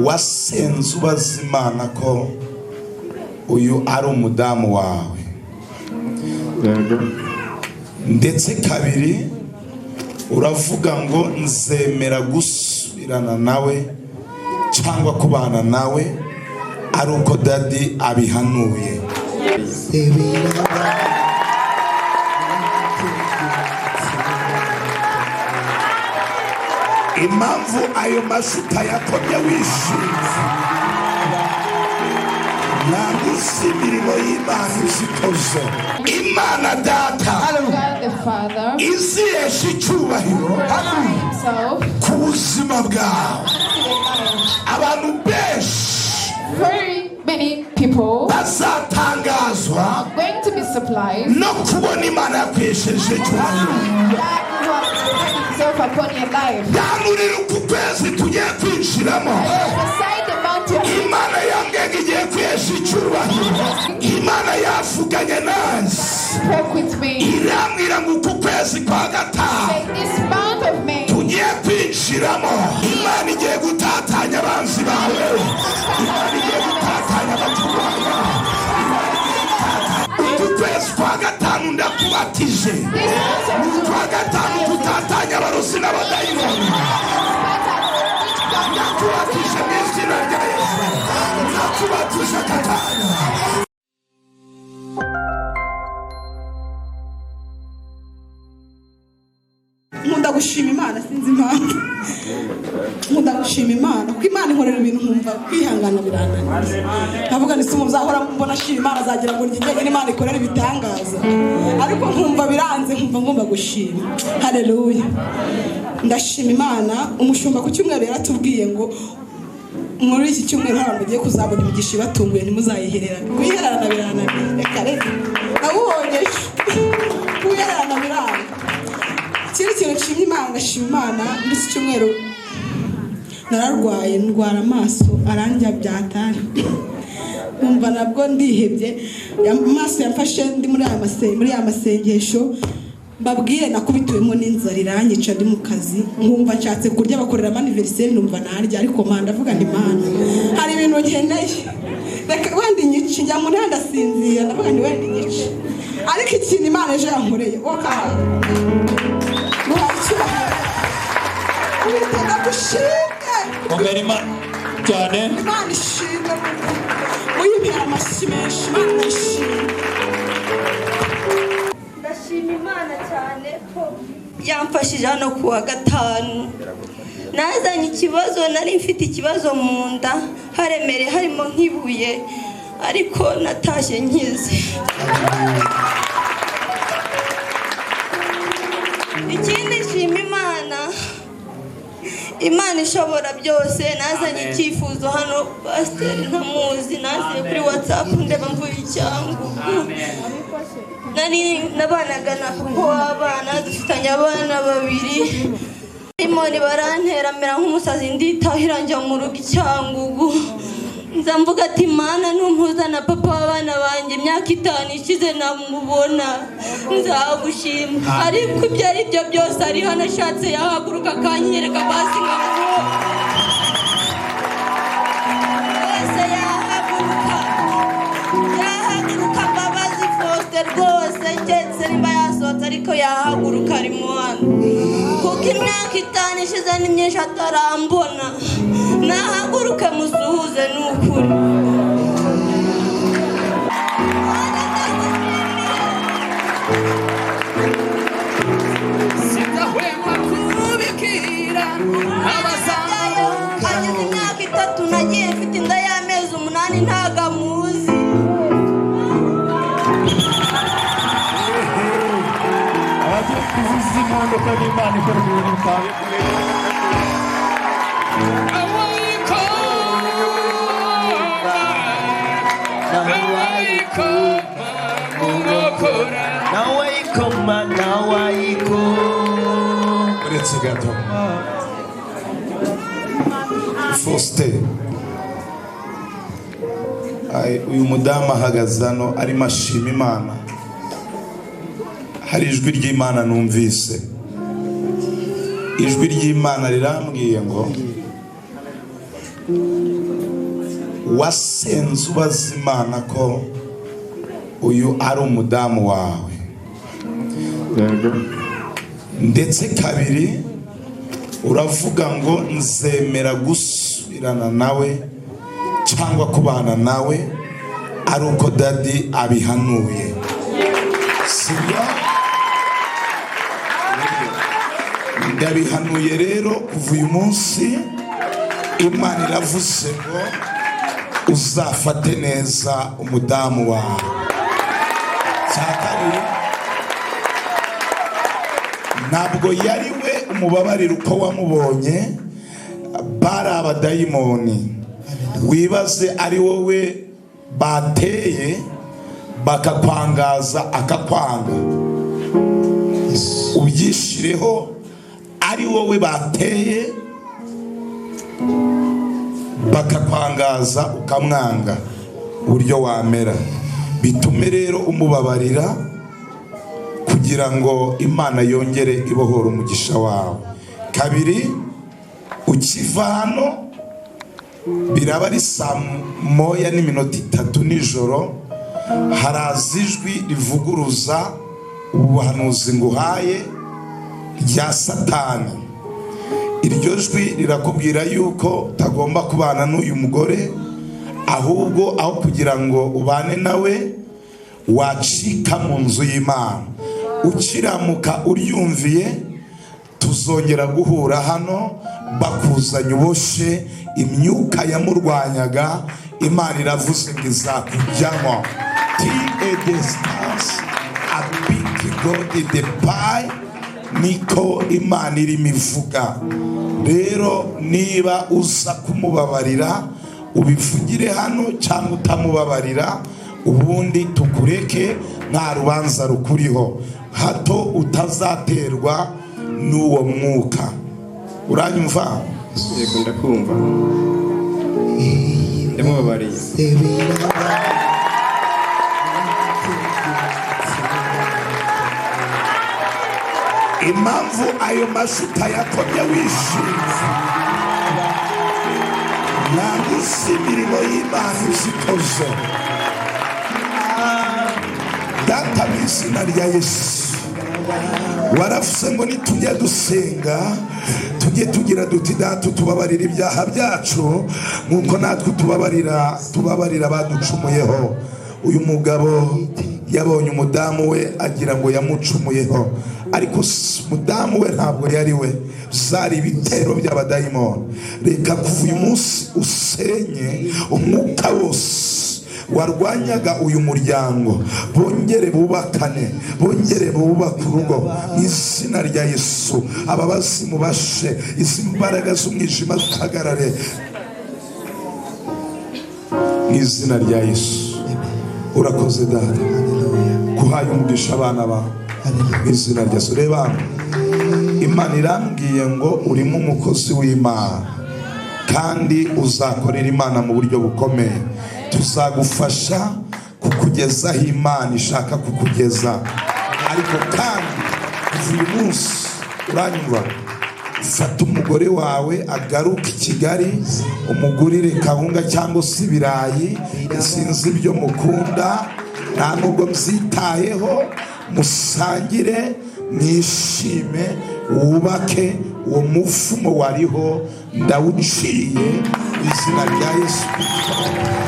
Wasenze ubaza Imana ko uyu ari umudamu wawe. Yego. Ndetse kabiri uravuga ngo nzemera gusubirana nawe cyangwa kubana nawe ari uko daddy abihanuye. Impamvu ayo mashuka yakomye wishimye, ntabwo uzi imirimo y'Imana izikoze. Imana Data God the Father izihesha icyubahiro Himself ku buzima bwawe. to your life. Abantu benshi Very many people bazatangazwa going to be surprised no kubona Imana yakwihesheje icyubahiro. that who has glorified Himself upon your life. Yanurira uku kwezi tugiye kwinjiramo. Beside the mountain, Imana yambwiye ngo igiye kwihesha icyubahiro. Imana yavuganye nanjye, spoke with me. irambwira ngo uku kwezi kwa gatanu Say this month of May, tugiye kwinjiramo, Imana igiye gutatanya abanzi bawe, Imana igiye gutatanya abakurwanya, Imana igiye gutatanya. Uku kwezi kwa gatanu ndakubatije. This month of Ni June, ukwa gatanu gutatanya abarozi n'abadayimoni. Ndakubatije mu izina rya Yesu, ndakubatije akatanya. Nkunda gushima Imana, sinzi impamvu nkunda gushima Imana, kuko Imana inkorera ibintu nkumva kwihangana birananiye. Nkavuga ni si muzahora mbona ashima Imana, azagira ngo njye njyenyine Imana ikorera ibitangaza, ariko nkumva biranze, nkumva ngomba gushima. Haleluya, ndashima Imana. Umushumba ku cyumweru yaratubwiye ngo muri iki cyumweru hari abantu bagiye kuzabona imigisha ibatunguye, ntimuzayihererane. Kuyihererana birananiye, reka reka, nawubonye ejo, kuyihererana biranga. Ikindi kintu nshimye Imana, ndashima Imana, muri iki cyumweru nararwaye, ndwara amaso arandya byatari, numva nabwo ndihebye. Amaso yamfashe ndi muri aya masengesho. Mbabwire, nakubitiwemo n'inzara iranyica ndi mu kazi, nkumva nshatse kurya, bakorera anniversaire, numva narya, ariko mana, ndavuga nti Mana, hari ibintu nkeneye, reka wenda inyice. Njya mu ntebe ndasinzira, ndavuga nti wenda inyice. Ariko ikintu Imana ejo yankoreye, wokaha muhaye icyubahiro. Uwiteka gushimwe. Komera Imana cyane. Imana ishimwe, muyimpera amashyi menshi. Imana ishimwe. Ndashima Imana cyane ko yamfashije hano ku wa gatanu. Nazanye ikibazo, nari mfite ikibazo mu nda haremereye, harimo nk'ibuye, ariko natashye nkize. Ikindi nshima Imana, Imana ishobora byose, nazanye icyifuzo hano, pasiteri ntamuzi, naziye kuri WhatsApp ndeba mvuye i Cyangugu. Nari nabanaga na papa w'abana, dufitanye abana babiri. Imoni barantera mera nk'umusazi, nditahira njya mu rugo i Cyangugu. Nza mvuga ati Mana, numpuza na papa w'abana banjye, imyaka 5 ishize namubona, nzagushima. Ariko ibyo ari byo byose, ari hano, ashatse yahaguruka akanyereka basi nkamubona rwose. Yahaguruka, yahaguruka. Mbabazi Faustin rwose, keretse niba yasohotse, ariko yahaguruka ari mu hano, kuko imyaka 5 ishize ni myinshi atarambona. Nahaguruke musuhuze, ni ukuri. Sinzahwema kubibwira abazambuka. Ageze imyaka 3 nagiye mfite inda y'amezi 8, ntago amuzi. Abagiye kuvuza imodoka n'Imana ikora ibintu bitandukanye. Nawayikoma, nawayikoma mu nkokora. Nawayikoma, nawayikoma. Uretse gato, Faustin. Ay, uyu mudamu ahagaze hano arimo ashima Imana. Hari ijwi ry'Imana numvise, ijwi ry'Imana rirambwiye ngo Wasenze ubaza Imana ko uyu ari umudamu wawe. Yego. Ndetse kabiri uravuga ngo nzemera gusubirana nawe cyangwa kubana nawe ari uko daddy abihanuye, sibyo? Ndabihanuye rero, kuva uyu munsi Imana iravuze ngo uzafate neza umudamu wawe. Cya kabiri, ntabwo yari we umubabarira uko wamubonye, bari abadayimoni. Wibaze ari wowe bateye bakakwangaza akakwanga, ubyishireho ari wowe bateye bakakwangaza ukamwanga, uburyo wamera. Bitume rero umubabarira kugira ngo Imana yongere ibohora umugisha wawe. Kabiri, ukiva hano biraba ari 1:03 nijoro, haraza ijwi rivuguruza ubuhanuzi nguhaye rya Satani. Iryo jwi rirakubwira yuko utagomba kubana n'uyu mugore, ahubwo aho kugira ngo ubane nawe wacika mu nzu y'Imana. Ukiramuka uryumviye, tuzongera guhura hano bakuzanye uboshye imyuka yamurwanyaga. Imana iravuze ngo izakujyamo. Ti edestance abiki godi de pai, niko Imana irimo ivuga. Rero niba uza kumubabarira ubivugire hano, cyangwa utamubabarira ubundi tukureke, nta rubanza rukuriho, hato utazaterwa n'uwo mwuka. Uranyumva? Yego, ndakumva, ndamubabariye. Impamvu ayo mashuta yakomye wishimye, ntabwo uzi imirimo y'Imana izikoze. Data, mu izina rya Yesu, waravuze ngo nitujya dusenga tujye tugira duti: "Data, tubabarira ibyaha byacu nk'uko natwe tubabarira abaducumuyeho." Uyu mugabo yabonye umudamu we agira ngo yamucumuyeho, ariko umudamu we ntabwo yari we, zari ibitero by'abadayimoni. Reka kuva uyu munsi usenye umwuka wose warwanyaga uyu muryango, bongere bubakane, bongere bubake urugo mu izina rya Yesu. Aba bazimu bashe, izi mbaraga z'umwijima zihagarare mu izina rya Yesu. Urakoze Data, kuhaye umugisha abana bawe mu izina rya Yesu. Reba hano, Imana irambwiye ngo urimo umukozi w'Imana kandi uzakorera Imana mu buryo bukomeye. Tuzagufasha kukugezaho Imana ishaka kukugeza. Ariko kandi kuva uyu munsi, uranyumva, fata umugore wawe agaruke i Kigali, umugurire kawunga cyangwa se ibirayi, sinzi ibyo mukunda, nta nubwo mbyitayeho, musangire mwishime, wubake. Uwo muvumo wariho ndawuciye mu izina rya Yesu.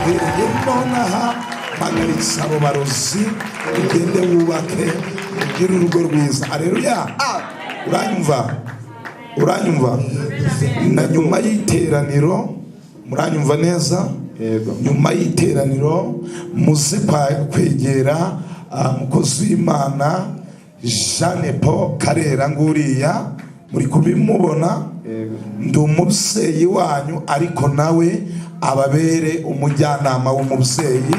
Hereye nonaha mpagaritse abo barozi, ugende wubake, ugire urugo rwiza. Aleluya! Uranyumva? Uranyumva? Na nyuma y'iteraniro, muranyumva neza? Yego. Nyuma y'iteraniro muze kwegera mukozi w'Imana Jeanne Paul Karera nguriya, muri kubimubona. Yego. Ndi umubyeyi wanyu, ariko nawe ababere umujyanama w'umubyeyi.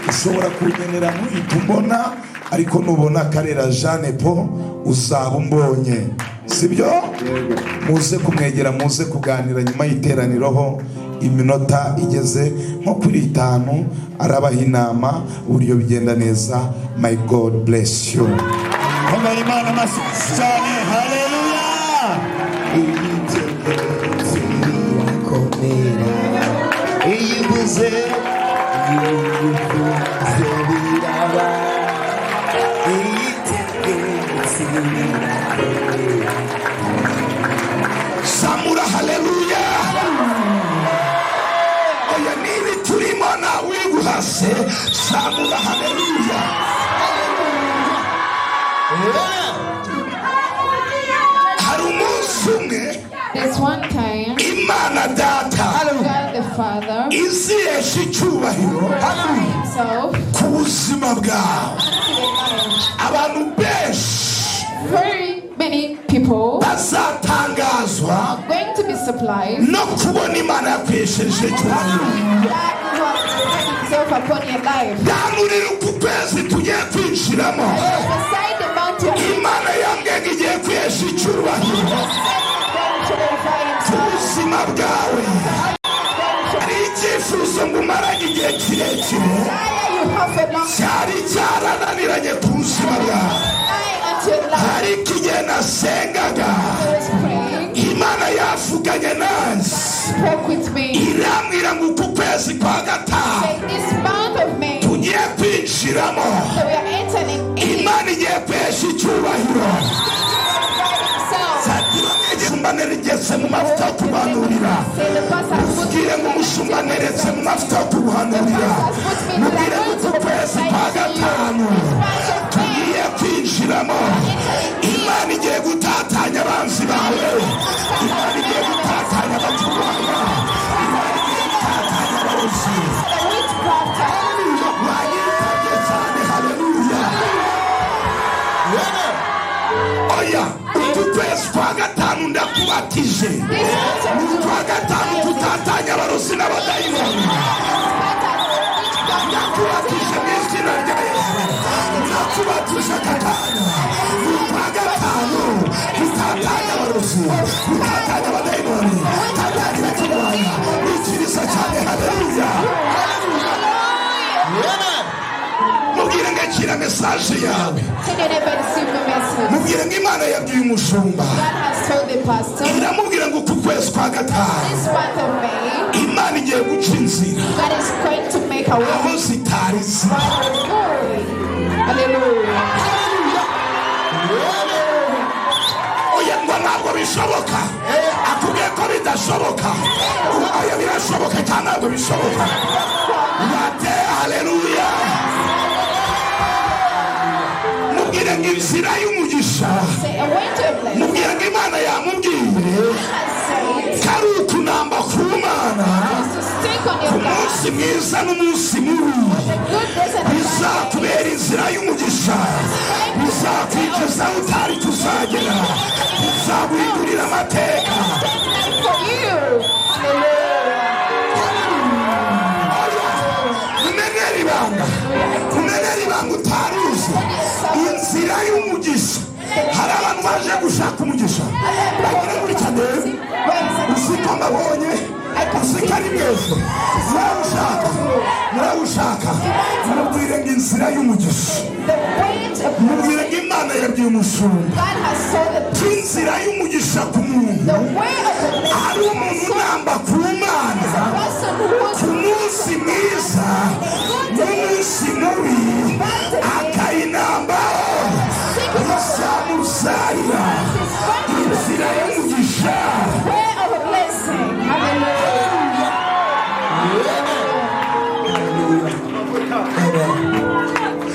Ushobora kunkenera ntuhite umbona, ariko nubona Karera Jeanne Paul uzaba umbonye, sibyo? Yego. Muze kumwegera, muze kuganira nyuma y'iteraniro ho iminota igeze nko kuri 5, arabaha inama uburyo bigenda neza. My God bless you. Komera Imana amashyi cyane, haleluya. wese, zamura haleluya. Hari umunsi umwe There's one time Imana Data God the Father izihesha icyubahiro himself ku buzima bwawe. to your life. Abantu benshi Very many people bazatangazwa going to be supplied no kubona Imana yakwihesheje icyubahiro. that who has glorified himself upon your life. Danurira uku kwezi tugiye kwinjiramo, Beside the mountain, Imana yambwiye ngo igiye kwihesha icyubahiro God to glorify ku himself. buzima bwawe. Hari icyifuzo ngo umaranye igihe kirekire Desire you have a long cyari cyarananiranye ku buzima bwawe, eye unto your life. ariko igihe nasengaga I was praying, Imana yavuganye nanjye spoke with me. irambwira ngo uku kwezi kwa gatanu Say this month of May tugiye kwinjiramo, that we are entering in, Imana igiye kwihesha icyubahiro. glorify himself. Umushumba neretse mu mavuta yo kuguhanurira. Say the pastor has put me Mubwire ngo umushumba neretse mu mavuta yo kuguhanurira. Mubwire ngo uku kwezi kwa gatanu tugiye kwinjiramo, Imana igiye gutatanya abanzi bawe, Imana igiye gutatanya abakurwanya, Imana igiye gutatanya abarozi. the witchcraft. Wayitabye cyane, haleluya. Oya, uku kwezi kwa gatanu ndakubatije. This month of Ni June, ukwa gatanu tutatanya abarozi n'abadayimoni. Ndakubatije mu izina rya Yesu. Ndakubatije aka kanya. Ni ukwa gatanu tutatanya abarozi, tutatanya abadayimoni, tutatanya abaturwanya. Nikiriza cyane, haleluya. Mubwire ngo akira mesaje yawe. Tell your neighbor receive the message. Mubwire ngo Imana yabwiye umushumba, God has told the pastor iramubwira ngo uku kwezi kwa gatanu this month of May, Imana igiye guca inzira God is going to make a way. aho zitari ziri. Hallelujah. Oya, ngo ntabwo bishoboka, akubwiye ko bidashoboka. Oya, birashoboka cyangwa ntabwo bishoboka? Bate haleluya. Mubwire ngo inzira y'umugisha, Say a way to a blessing. mubwire ngo Imana yamubwiye Has said ko ari ukunamba ku Mana is to stick on your ku God. munsi mwiza n'umunsi mubi, The good days and the bad days. bizakubera inzira y'umugisha, bizakwinjiza aho utari kuzagera, bizaguhindurira amateka. Take life for you. Hallelujah. Umenere ibanga, umenere ibanga utari uzi, inzira y'umugisha. Hari abantu baje gushaka umugisha bagira gutya, ndebe uzi ko mbabonye, uzi ko ari mwese murawushaka, murawushaka. Mubwire ngo inzira y'umugisha, The way to a mubwire ngo Imana yabwiye umushumba God has told the ko inzira y'umugisha ku muntu the way of the blessing. ari umuntu unamba ku Mana Person who ku munsi mwiza n'umunsi mubi, akayinambaho, bizamusarira inzira y'umugisha. way of a blessing. Hallelujah.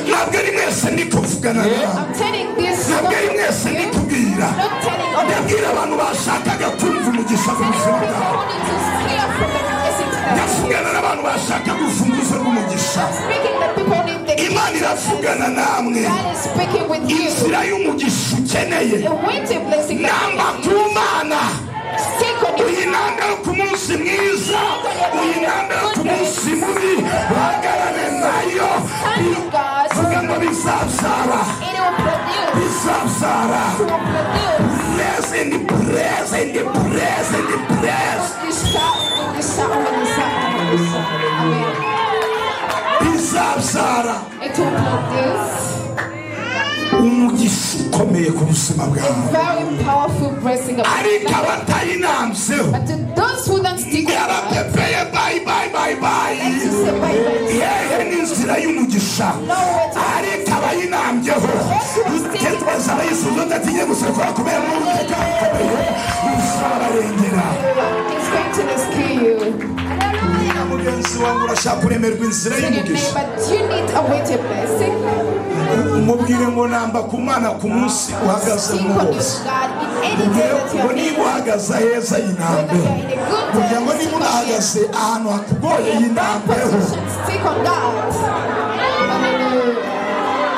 Ntabwo ari mwese ndi kuvugana nawe, I'm telling this ntabwo not ari mwese ndi you, kubwira, not telling all ndabwira abantu bashakaga kumva umugisha ku telling buzima people bwawe. who need to hear from the blessing to them. Ndavugana n'abantu bashaka urufunguzo rw'umugisha. Speaking the people need the Imana iravugana namwe. God is speaking with you. Inzira y'umugisha ukeneye, The way to blessing that namba ku Mana, stick on your uyinambe ku munsi mwiza, uyinambe ku munsi mubi, uhagarare nayo. stand with God. Vuga ngo bizabyara, It will produce. bizabyara. It will produce. Press and press and press and press. Umugisha, umugisha, umugisha, umugisha. Amen. Bizabyara It will produce umugisha ukomeye ku buzima bwawe. very powerful blessing of Ariko abatayinambyeho, But to those who don't stick with God, yarapepeye, bayi bayi bayi bayi. let's just say bye bye. Yehe n'inzira y'umugisha, ariko abayinambyeho, utekereza abayisubiza udatinye gusekura kubera n'Uwiteka ukomeye uzabarengera. He's going to rescue you. Mugenzi wawe ngo urashaka kuremerwa inzira Tell your y'umugisha. neighbor, do you need a way to blessing? Umubwire ngo namba ku Mana ku munsi uhagaze Think mu on your hose. God in any day Mubwire that you ngo are niba in. uhagaze aheza yinambeho. Whether you are in a good Kugira ngo day, niba stick on Him. unahagaze ahantu hakugoye In a bad yinambeho. position, stick on God. Hallelujah.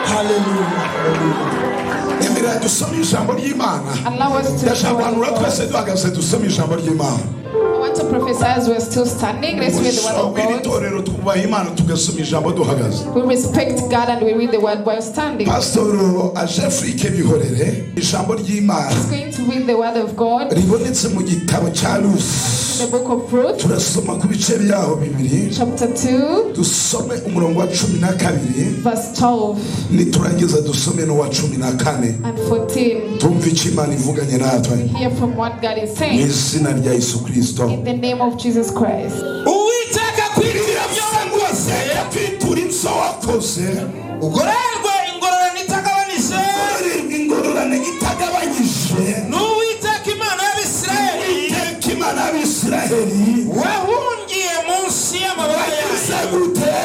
Haleluya. Emera dusome ijambo ry'Imana. Allow us to Ndashaka read the guhanura word of twese God. duhagaze dusome ijambo ry'Imana. I want to prophesy as we're still standing. Let's read the word of W'iri God. torero twubaha Imana tugasoma ijambo duhagaze. We respect God and we read the word while standing. Pasitoro Ajefurike Bihorere, ijambo ry'Imana He's going to read the word of God ribonetse mu gitabo cya Rusi. in the book of Ruth, Turasoma ku bice byaho bibiri, chapter 2, dusome umurongo wa 12, verse 12 niturangiza dusome n'uwa 14, and 14. tumve icyo Imana ivuganye natwe Hear from what God is mu saying izina rya Yesu Kristo. in the name of Jesus Christ. Uwiteka akwitira ibyo wakoze, Kwitura ibyo wakoze, ugororerwe ingororano itagabanije ugororerwa ingororano itagabanyije. n'Uwiteka Imana y'Abisirayeli, Uwiteka Imana y'Abisirayeli, wahungiye munsi y'amababa wagize yayo. gute?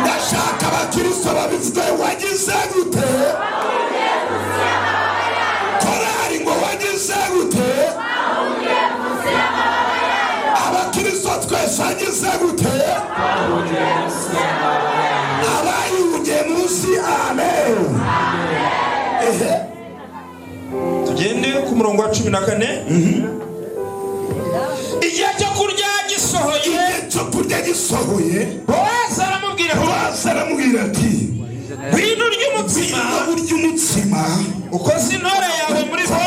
Ndashaka abakristo babivuge, wagize gute? Korari ngo wagize gute? Abakristo twese wagize gute? Abayihungiye munsi, amen. Ehe. Tugende ku murongo wa 14. Igihe cyo kurya gisohoye, Igihe cyo kurya gisohoye, Bowazi aramubwira ati, Bowazi aramubwira ati, ngwino urye umutsima, ngwino urye umutsima, ukoze intore yawe muri vino.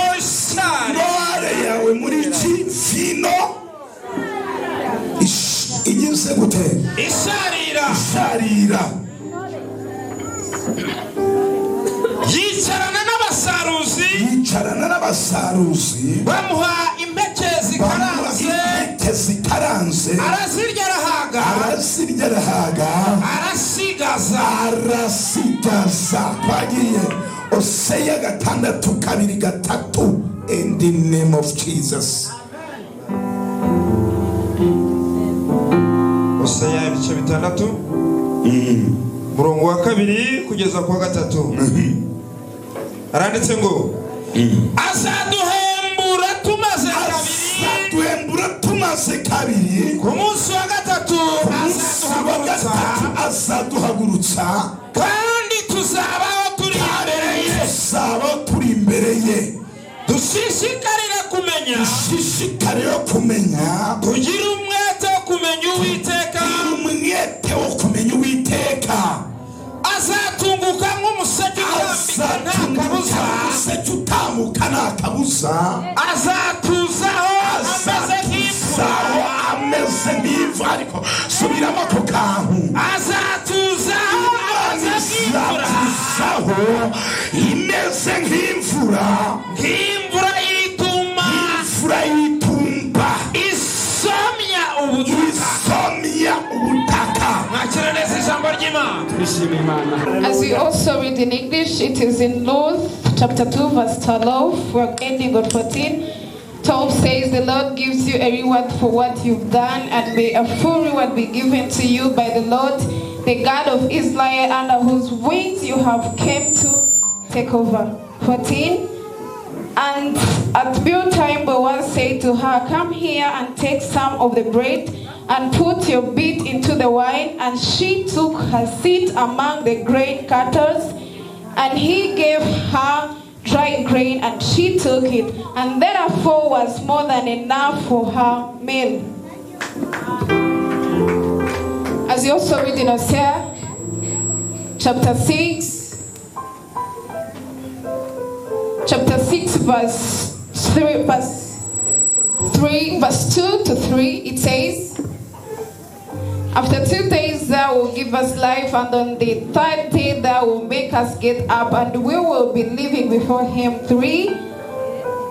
Intore yawe muri iki vino igize gute? Isharira. Isharira. Yicarana n'abasaruzi, Yicarana n'abasaruzi, bamuha impeke bamuha zikaranze, impeke zikaranze, arazirya arahaga, arazirya arahaga, arasigaza. Arasigaza. Twagiye Oseya 6 2 3, in the name of Jesus. Hoseya ibice 6, murongo wa 2 kugeza ku wa 3, aranditse ngo azaduhembura tumaze kabiri, Azaduhembura tumaze kabiri, ku munsi wa 3 munsi wa azaduhagurutsa, 3 azaduhagurutsa, kandi tuzabaho turi imbere ye, tuzaba turi imbere ye, dushishikarire kumenya, dushishikarire kumenya, tugire umwete wo kumenya Uwiteka, umwete wo kumenya Uwiteka, azatunguka nk'umuseke utambika nta kabuza, umuseke utambuka nta kabuza, azatuzaho ameze nk'imvura, azaho ameze nk'ivu. Ariko subiramo ako kantu. azatuzaho ameze nk'imvura, Azatuzaho imeze nk'imvura, nk'imvura y'itumba, imvura y'itumba, isomya ubutaka. Isomya ubutaka. Mwakira neza ijambo ry'Imana. Twishimiye Imana. As we also read in English, it is in Ruth chapter 2, verse 12. We're ending on 14. 12 says, The Lord gives you a reward for what you've done, and may a full reward be given to you by the Lord, the God of Israel, under whose wings you have came to take over. 14. And at mealtime, Boaz said to her, Come here and take some of the bread and put your bit into the wine. And she took her seat among the grain cutters, and he gave her dry grain, and she took it. And therefore was more than enough for her meal. As you also read in Hosea chapter 6, chapter 6, verse 3, verse 2 to 3, it says, After 2 days thou will give us life, and on the third day thou will make us get up, and we will be living before him. 3.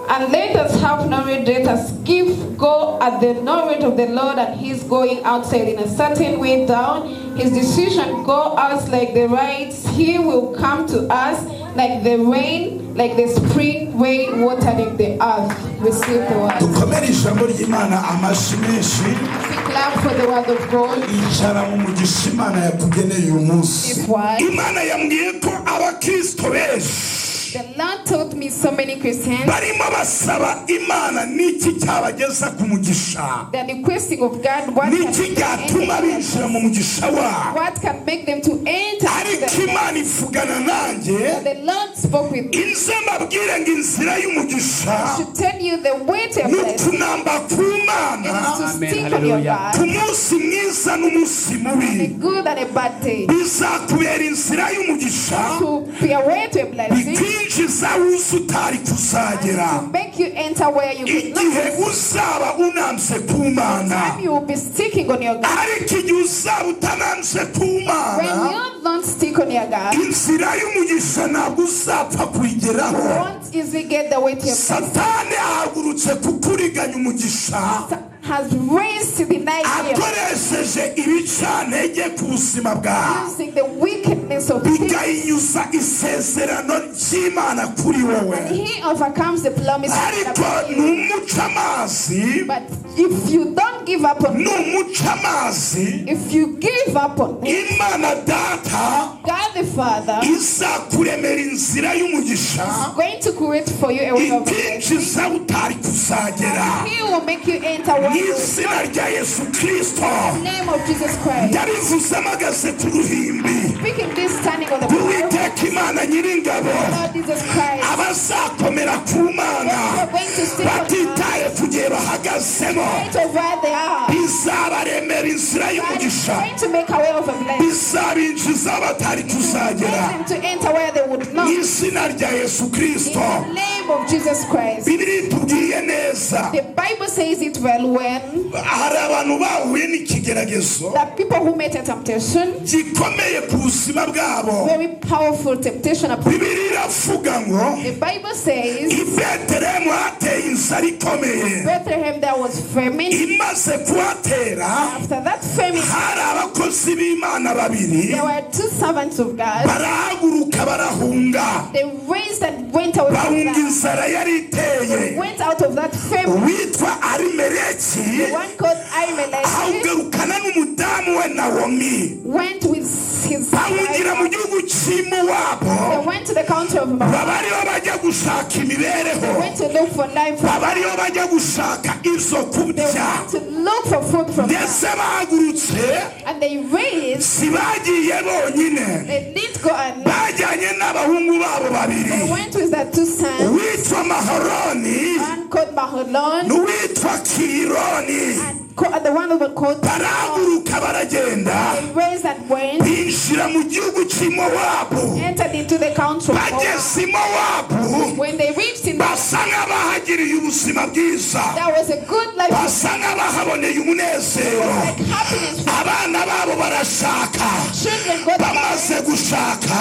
And let us have knowledge, let us give go at the knowledge of the Lord, and his going outside in a certain way down. His decision go out like the rights. He will come to us like the rain, Like the spring rain watering the earth. Receive the word. Dukomere ijambo ry'Imana amashyi menshi. We clap for the word of God. Icara mu mugisha Imana yakugeneye uyu munsi. This word. Imana yambwiye ko abakristo benshi The Lord taught me so many Christians barimo basaba Imana n'iki cyabageza ku mugisha, that requesting of God what can, n'iki cyatuma binjira mu mugisha wabo. what can make them to enter Ariko into the, Imana ivugana nanjye the Lord spoke with me inze mbabwire ngo inzira y'umugisha to tell you the way to a ni blessing ukunamba ku Mana is to stick on your God, ku munsi mwiza n'umunsi mubi. a good and a bad day, Bizakubera inzira y'umugisha to be a way to a blessing, bikwinjiza wuze utari kuzagera. to make you enter where you could Igihe not. uzaba unambye ku Mana, Time you will be sticking on your God. ariko igihe uzaba utanambye ku When Mana, you don't stick on your God, inzira y'umugisha ntabwo uzapfa kuyigeraho. you won't easily get the way to your blessing. Satani ahagurutse kukuriganya umugisha Has raised to deny you akoresheje ibicantege ku buzima bwawe, using the wickedness of things. bigahinyuza isezerano ry'Imana kuri wowe. He overcomes the promise of Ariko God. numuca amazi, But if you don't give up on numuca amazi, if you give up on him, Imana Data God the Father izakuremera inzira y'umugisha is going to create for you a way of blessing. ikwinjiza utari kuzagera. He will make you enter where Mu you izina rya Yesu Kristo, in the name of Jesus Christ. ndabivuze mpagaze ku ruhimbi. Speaking this standing on the power of Uwiteka Imana Nyiringabo, Lord Jesus Christ. abazakomera ku Mana Those who are going to stick on God, batitaye ku gihe bahagazemo, right of where they are, bizabaremera inzira God is y'umugisha, going to make a way of a blessing. bizabinjiza batari kuzagera. Make them to enter where they would Mu not. In izina rya Yesu Kristo, the name of Jesus Christ. Bibiliya itubwiye neza. The Bible says it well when Hari abantu bahuye n'ikigeragezo the people who met a temptation, gikomeye ku buzima bwabo. very powerful temptation upon Bibiliya iravuga ngo the Bible says i Betelehemu hateye inzara ikomeye. Bethlehem there was famine. Imaze kuhatera, After that famine, hari abakozi b'Imana babiri there were two servants of God. barahaguruka barahunga, They raised and went away from bahunga that. inzara yari iteye. Went out of that famine. Uwitwa Arimeleki One called Ahimelech ahagarukana n'umudamu we Nawomi, went with his bahungira mu wife. gihugu cy'i Mowabu, They went to the country of Moab. baba ariho bajya gushaka imibereho, Went to look for life. baba ariho bajya gushaka izo They kurya. went to look for food from them. Ndetse bahagurutse, And they raised. si bagiye bonyine, They didn't go and bajyanye n'abahungu babo babiri, they went with their two sons. uwitwa Maharoni One called Mahlon n'uwitwa Kironi. and the one who was called. Barahaguruka baragenda, They raised and went, binjira mu gihugu cy'i Mowabu. entered into the country of Moab. Bageze i Mowabu, When they reached in, basa nk'abahagiriye ubuzima bwiza, there was a good life, basa nk'abahaboneye umunezero. like happiness for Abana babo barashaka, children. Got bamaze gushaka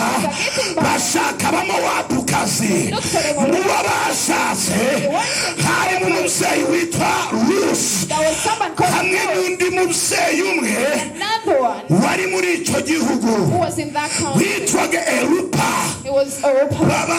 bashaka abamowabukazi. Mu bo bashatse harimo umubyeyi witwa Rusi There was someone called hamwe Ruth, n'undi mubyeyi umwe another one wari muri icyo gihugu who was in that country. witwaga Erupa. It was Orpah. Baba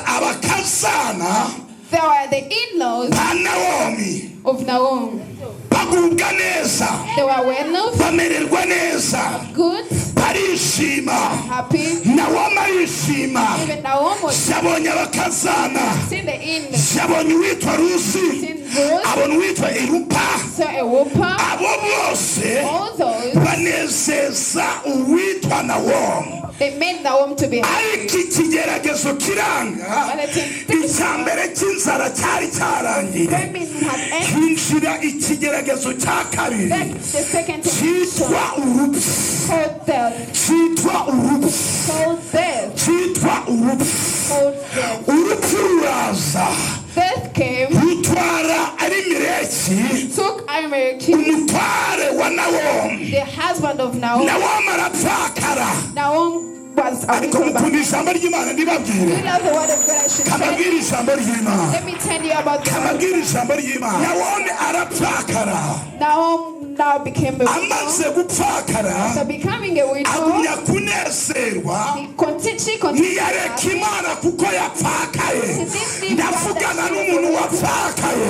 abakazana There were the in-laws ba Nawomi, of Naomi. bagubwa neza, They were well off, bamererwa neza, good, barishima. happy. Nawomi arishima, Even Naomi was yabonye abakazana, seen the in-laws, yabonye uwitwa Rusi, seen Ruth, abona uwitwa Erupa. saw Orpah. Abo bose All those, banezeza uwitwa Nawomi. they made Naomi to be happy. Ariko ikigeragezo kiranga. But the temptation, Icya mbere cy'inzara cyari cyarangiye, famine had ended. hinjira ikigeragezo cya kabiri Then the second temptation cyitwa urupfu, called death, cyitwa urupfu, called death, cyitwa urupfu. called death. Urupfu ruraza, Death came, rutwara Arimeleki, took Ahimelech, umutware wa Nawomi. the husband of Naomi. Nawomi arapfakara. Naomi was a Ariko widow. mukunda ijambo ry'Imana, ndibabwire. You love the word of God. I should tell Kababwire you. ijambo ry'Imana. Let me tell you about the word. Kababwire ijambo ry'Imana. Nawomi arapfakara. Naomi now became a widow. Amaze gupfakara, After becoming a widow, agumya kunezerwa. She continued. Ntiyareka Imana kuko yapfakaye. Ndavugana n'umuntu wapfakaye,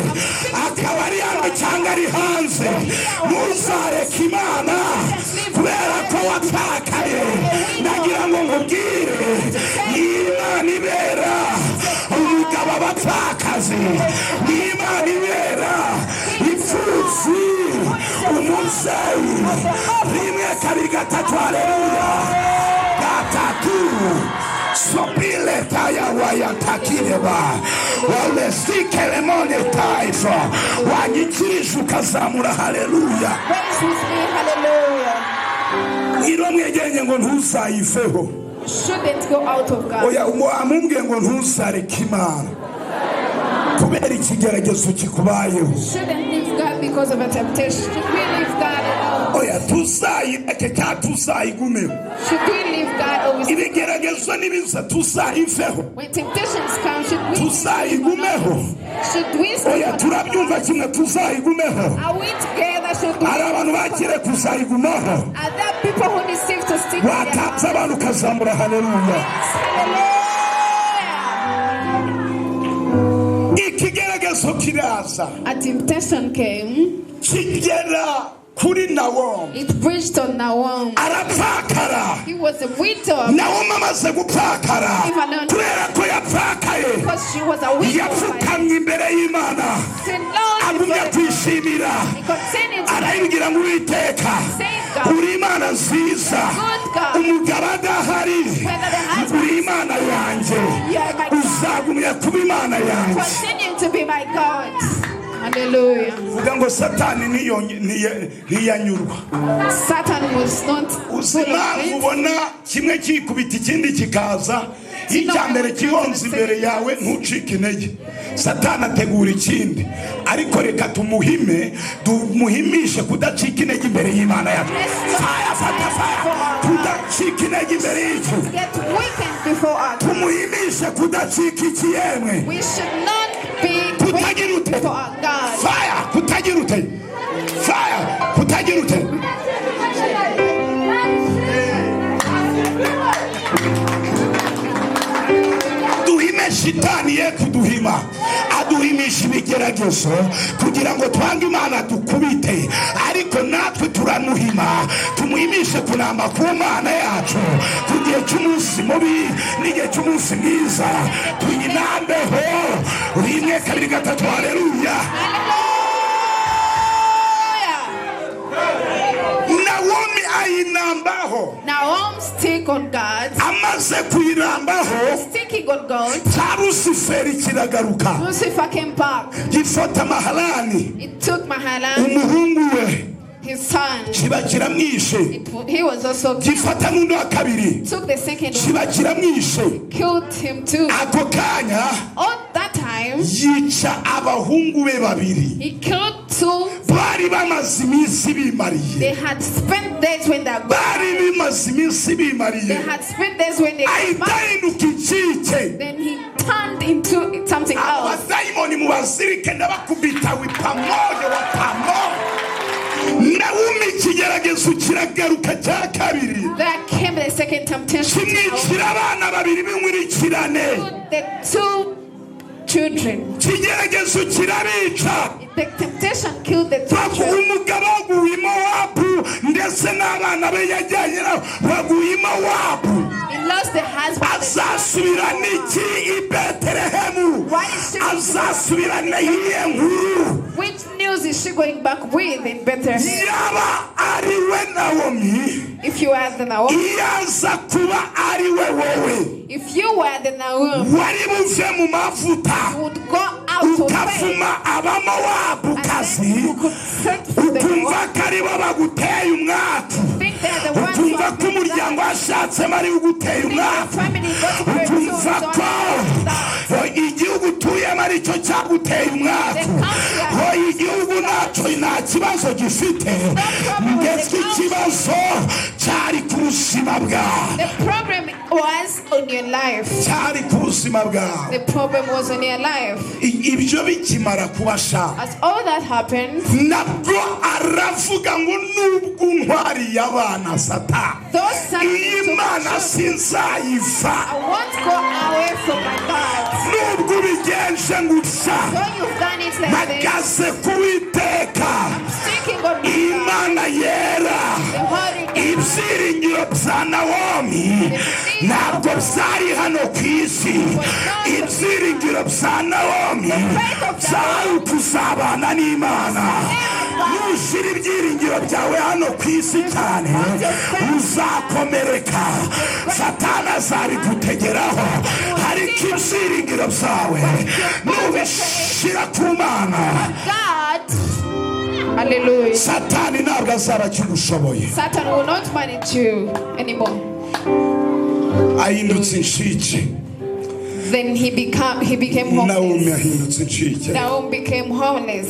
akaba ari hano cyangwa ari hanze. Ntuzareke Imana kubera ko wapfakaye. Ndagira ngo nkubwire, ni Imana ibera umugabo abapfakazi, ni Imana ibera imfubyi umubyeyi. Rimwe, kabiri, gatatu, haleluya! Gatatu. Sopile taya waya takireba walesikelemone taifa. Wanyikirije ukazamura haleluya. Raise with me, hallelujah. Iro mwegeranye ngo ntuzayiveho. You shouldn't go out of God. Oya, amumbwiye ngo ntuzareke Imana kubera ikigeragezo kikubayeho. You shouldn't leave God because of a temptation. Should we leave God alone? Oya, tuzayireke cyangwa tuzayigumeho? Should we leave God or we Ibigeragezo nibiza, tuzayiveho? When temptations come, should we leave Tuzayigumeho? Should we stick Oya, on turabyumva kimwe? Tuzayigumeho? Are we together? Should we Hari abantu bakire kuzayigumaho? Are there people who receive to stick with their Watatse abantu ukazamura haleluya. Hallelujah. Ikigeragezo kiraza. A temptation came. Kigera kuri Nawomi. It preached on Naomi. Arapfakara. He was a widow Nawomi amaze gupfakara, kubera ko yapfakaye, because she was a widow. yapfukamye imbere y'Imana, Said, Lord, agumya kwishimira. he continued to Arayibwira ngo: "Uwiteka, uri Imana nziza. Umugabo adahari, uri Imana yanjye, uzagumya kuba Imana yanjye." continue to be my God. Hallelujah. Vuga ngo Satani ntiyanyurwa. Satan was not Uzi full of impamvu it. ubona kimwe kikubita ikindi kikaza? Icya mbere kihonze imbere yawe, ntucike intege. Satani ategura ikindi, ariko reka tumuhime, tumuhimishe kudacika intege imbere y'Imana yacu. Faya, fata faya, kudacika intege imbere y'icyo. Get weakened before us. Tumuhimishe kudacika ikiyemwe. We should not be Kutagira weak ute? before our God. Faya, kutagira ute? Faya, kutagira ute? Duhime shitani ye kuduhima. Aduhimisha ibigeragezo kugira ngo twange Imana, dukubite, ariko natwe turamuhima, tumuhimishe kunamba ku Mana yacu ku gihe cy'umunsi mubi n'igihe cy'umunsi mwiza. Tuyinambeho. Rimwe, kabiri, gatatu, haleluya! Hallelujah. Nawomi ayinambaho. Naomi stick on God. Amaze kuyirambaho, Sticking on God. Cya Rusiferi kiragaruka. Lucifer came back. Gifata Mahalani, It took Mahalan, umuhungu we, his son. kiba kiramwishe. He was also killed. Gifata n'undi wa kabiri, Took the second one, kiba kiramwishe. Killed him too. Ako kanya On that time, yica abahungu be babiri. he killed two. Bari bamaze iminsi bimariye. They had spent days when they Bari bimaze iminsi They bimariye. had spent days when they got Ahita married. ahinduka ikike. Then he turned into something else. Abadayimoni mubazirike, ndabakubita wipamoja wa pamoja. Nawumi ikigeragezo kiragaruka cya kabiri. There came the second temptation. Kimwicira abana babiri b'inkurikirane. The two children. Ikigeragezo kirabica. The temptation killed the two Baguha children. umugabo waguye i Mowabu, ndetse n'abana be yajyanye nabo baguye i Mowabu. He lost the husband. Azasubirana iki i Betelehemu? Azasubirana iyihe nkuru? Which news is she going back with in Bethlehem? Yaba ari we Nawomi, If you are the Naomi, iyo aza kuba ari we wowe, if you were the Naomi, wari buve mu mavuta, you would go out of faith ukavuma Abamowabukazi, and then you could send for the ukumva ko aribo baguteye umwaku, Think they are the ones who ukumva have ko umuryango washatsemo ari uguteye Think the umwaku, family got married to ukumva ko igihugu utuyemo aricyo cyaguteye umwaku. Oya, igihugu ntacyo, nta kibazo gifite, ndetse ikibazo cyari ku buzima bwawe. The problem was on your life. Cyari ku buzima bwawe. The problem was on your life. Ibyo bikimara kubasha, As all that happened, nabwo aravuga Yantwariye abana Satani, Those Satan iyi took Mana children, sinzayiva. I won't go away from my God. Nubwo ubigenje gutya, Though you've done it like this, mpagaze ku Witeka, I'm sticking on my God, Imana yera. the Holy God. Ibyiringiro bya Nawomi ntabwo byari hano ku isi. Ibyiringiro bya Nawomi byari ukuzabana n'Imana. Nushyira ibyiringiro byawe hano ku isi cyane, uzakomereka, Satani azabigutegeraho. Ariko ibyiringiro byawe nubishyira ku Mana, God, hallelujah. Satani ntabwo azaba akigushoboye. Satan will not manage you anymore. Ahindutse incike. Then he became Nawomi homeless. ahindutse incike. Naomi became homeless.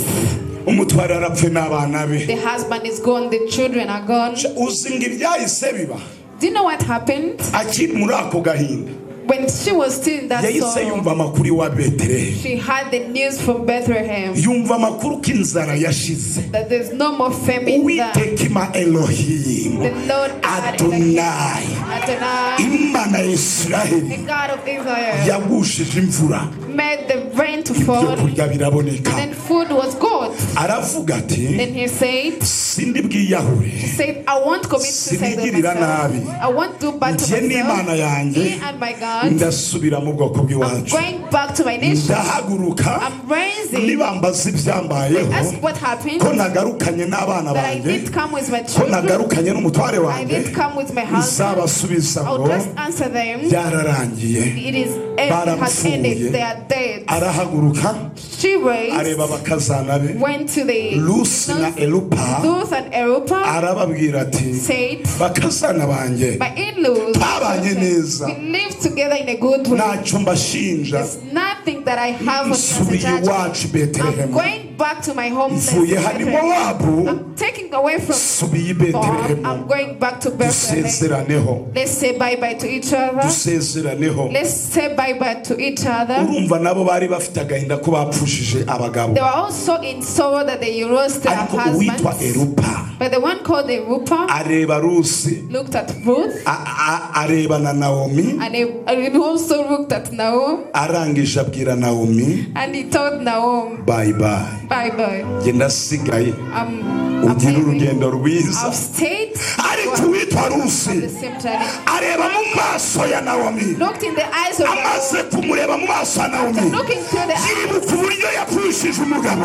Umutware arapfe n'abana be. The husband is gone, the children are gone. Uzi ngo ibyahise biba? Do you know what happened? Akiri muri ako gahinda, When she was still in that yahise sorrow, yumva amakuru iwa Betelehemu. she had the news from Bethlehem Yumva amakuru ko inzara yashize. That there's no more famine there. Uwiteka ima Elohimu, The Lord God Adonai, Adonai, Imana ya Isiraheli, the God of Israel, yagushije imvura, made the rain to ibyo fall, kurya biraboneka. and then food was good. Aravuga ati, Then he said, sindi bwiyahure, said, "I won't commit suicide on sinigirira myself. nabi. I won't do bad to Njye n'Imana myself. yanjye, Me and my God, ndasubira mu bwoko I'm bw'iwacu, going back to my nation. ndahaguruka. I'm raising." Nibambaza ibyambayeho, Ask what happened, ko nagarukanye n'abana that I banjye, didn't come with my ko children, nagarukanye n'umutware I wanjye, didn't come with my husband. nzabasubiza I'll ngo just answer them. byararangiye, It has ended. barapfuye. They are dead." Arahaguruka, She raised, areba abakazana be, went to the Lusi na Elupa, Ruth and Erupa, arababwira ati, said, bakazana banjye, "My in-laws, twabanye neza, we live together in a good way. ntacyo mbashinja. There's nothing that I have on you as a Nsubiye judge. iwacu i I'm Betelehemu. going back to my homeland. Mvuye hano i Mowabu, I'm taking away from nsubiye i Moab. Betelehemu. I'm going back to Bethlehem. Dusezeraneho." Let's say bye-bye to each other. Dusezeraneho. Let's say bye-bye to each other." Urumva nabo bari bafite agahinda ko bapfushije abagabo. They were also in sorrow that they lost their Ariko uwitwa husbands. Erupa But the one called Erupa areba Rusi, looked at Ruth areba na Nawomi, and he also looked at Naomi, arangije abwira Nawomi, and he told Naomi, "Bye bye, "Bye bye. njye ndasigaye, I'm ugire leaving. urugendo rwiza." I've stayed Ariko uwitwa Rusi on the same journey." areba mu maso ya Nawomi. Looked in the eyes of Naomi. Amaze kumureba mu maso ya Nawomi, Looking through the eyes, yibuka uburyo yapfushije umugabo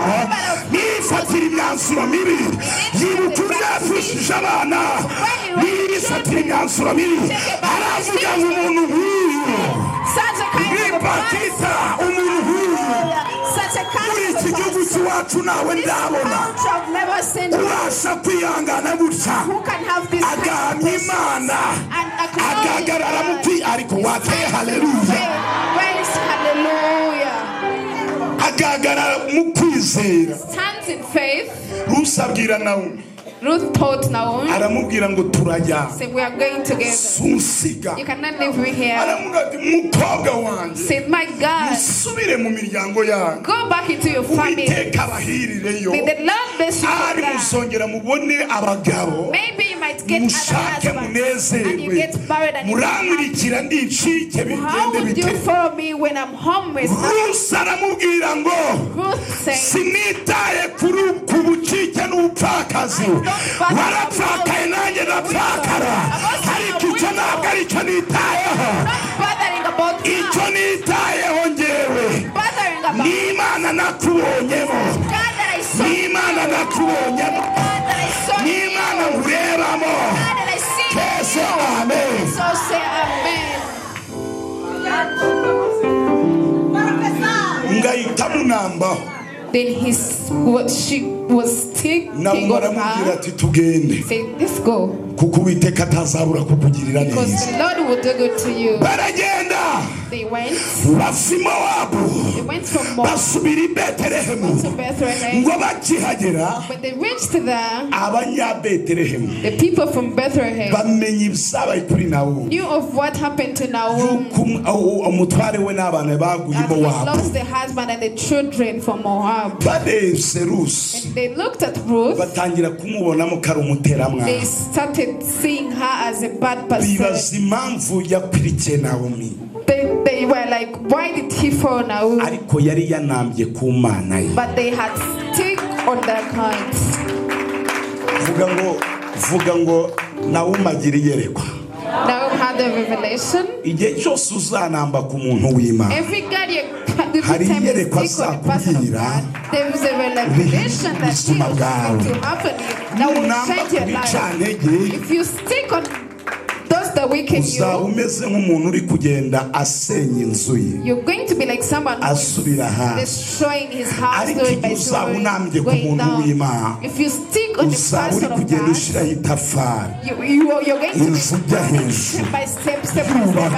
nifatira imyanzuro mibi, yibuka uburyo yapfushije abana nifatira imyanzuro mibi, aravuga ngo umuntu nk'uyu, such a kind of a person, ripatita, umuntu nk'uyu such a kind muri of iki a gihugu person. cy'iwacu nawe This ndabona culture I've never seen ubasha kwihangana gutya, who can have this kind of agahamya patience Imana, and acknowledge agahagarara mu God. kwi ariko wateye haleluya. Praise hallelujah. Agahagarara mu kwizera. Stands in faith. Rusi abwira Nawomi, Ruth told Naomi, aramubwira ngo turajya, said, "We are going together. sunsiga. You cannot leave me here." Aramubwira ati, mukobwa wanjye, Said, "My God, musubire mu miryango yanyu, go back into your family. Uwiteka abahirireyo. May the Lord bless you Ari for that. muzongera mubone abagabo, Maybe you might get other mushake, husbands and you munezerwe. get married and you get happy. Murankurikira ndicike, How bigende would you bite?" follow me when I'm homeless?" Rusi aramubwira ngo, Ruth said, sinitaye kuri ku bucike n'ubupfakazi, warapfakaye nanjye ndapfakara, ariko icyo ntabwo aricyo nitayeho. "Not bothering about Icyo that. nitayeho ngewe Bothering about ni Imana nakubonyemo, God that I saw ni in you. Imana nakubonyemo, God that I saw ni in you. Imana nkurebamo." God that I see in Twese you. amen. So say amen. Ngahita munambaho. Then what she was thinking Nawe of aramubwira her. ati, tugende, Said, "Let's go. kuko Uwiteka atazabura kukugirira Because neza. the Lord will do good to you." Baragenda. They went. Bava i Mowabu They went from Moab basubira i Betelehemu. to Bethlehem. Ngo bakihagera, When they reached there, Abanyabetelehemu the people from Bethlehem bamenya ibyabaye kuri Nawomi, knew of what happened to Naomi. yuko umutware we n'abana baguye i That he Mowabu. lost the husband and the children from Moab. Barebye Rusi, And they looked at Ruth. batangira kumubonamo ko ari umuteramwana. They started seeing her as a bad Bibaza person. impamvu yakurikiye Nawomi. They were like, "Why did he follow Naomi?" Ariko yari yanambye ku Mana ye. But they had stick on their kinds. Vuga ngo Nawomi agira iyerekwa. Naomi had a revelation. Igihe cyose uzanamba ku muntu w'Imana, Every God you every hari time you iyerekwa stick on the person of azakubwira God, there is a revelation that he ubuzima is bwawe. going to happen that will Nunamba change ku your life. bicantege, If you stick on those that weaken uzaba you, umeze nk'umuntu uri kugenda asenya inzu ye, you're going to be like someone who is asubira hasi. destroying his house Ariko story by igihe uzaba story, unambye ku going muntu down. w'Imana, If you stick on the uzaba uri person of kugenda God, ushyiraho itafari, you're going to inzu ujya be hejuru, step by step, step by step as you go up.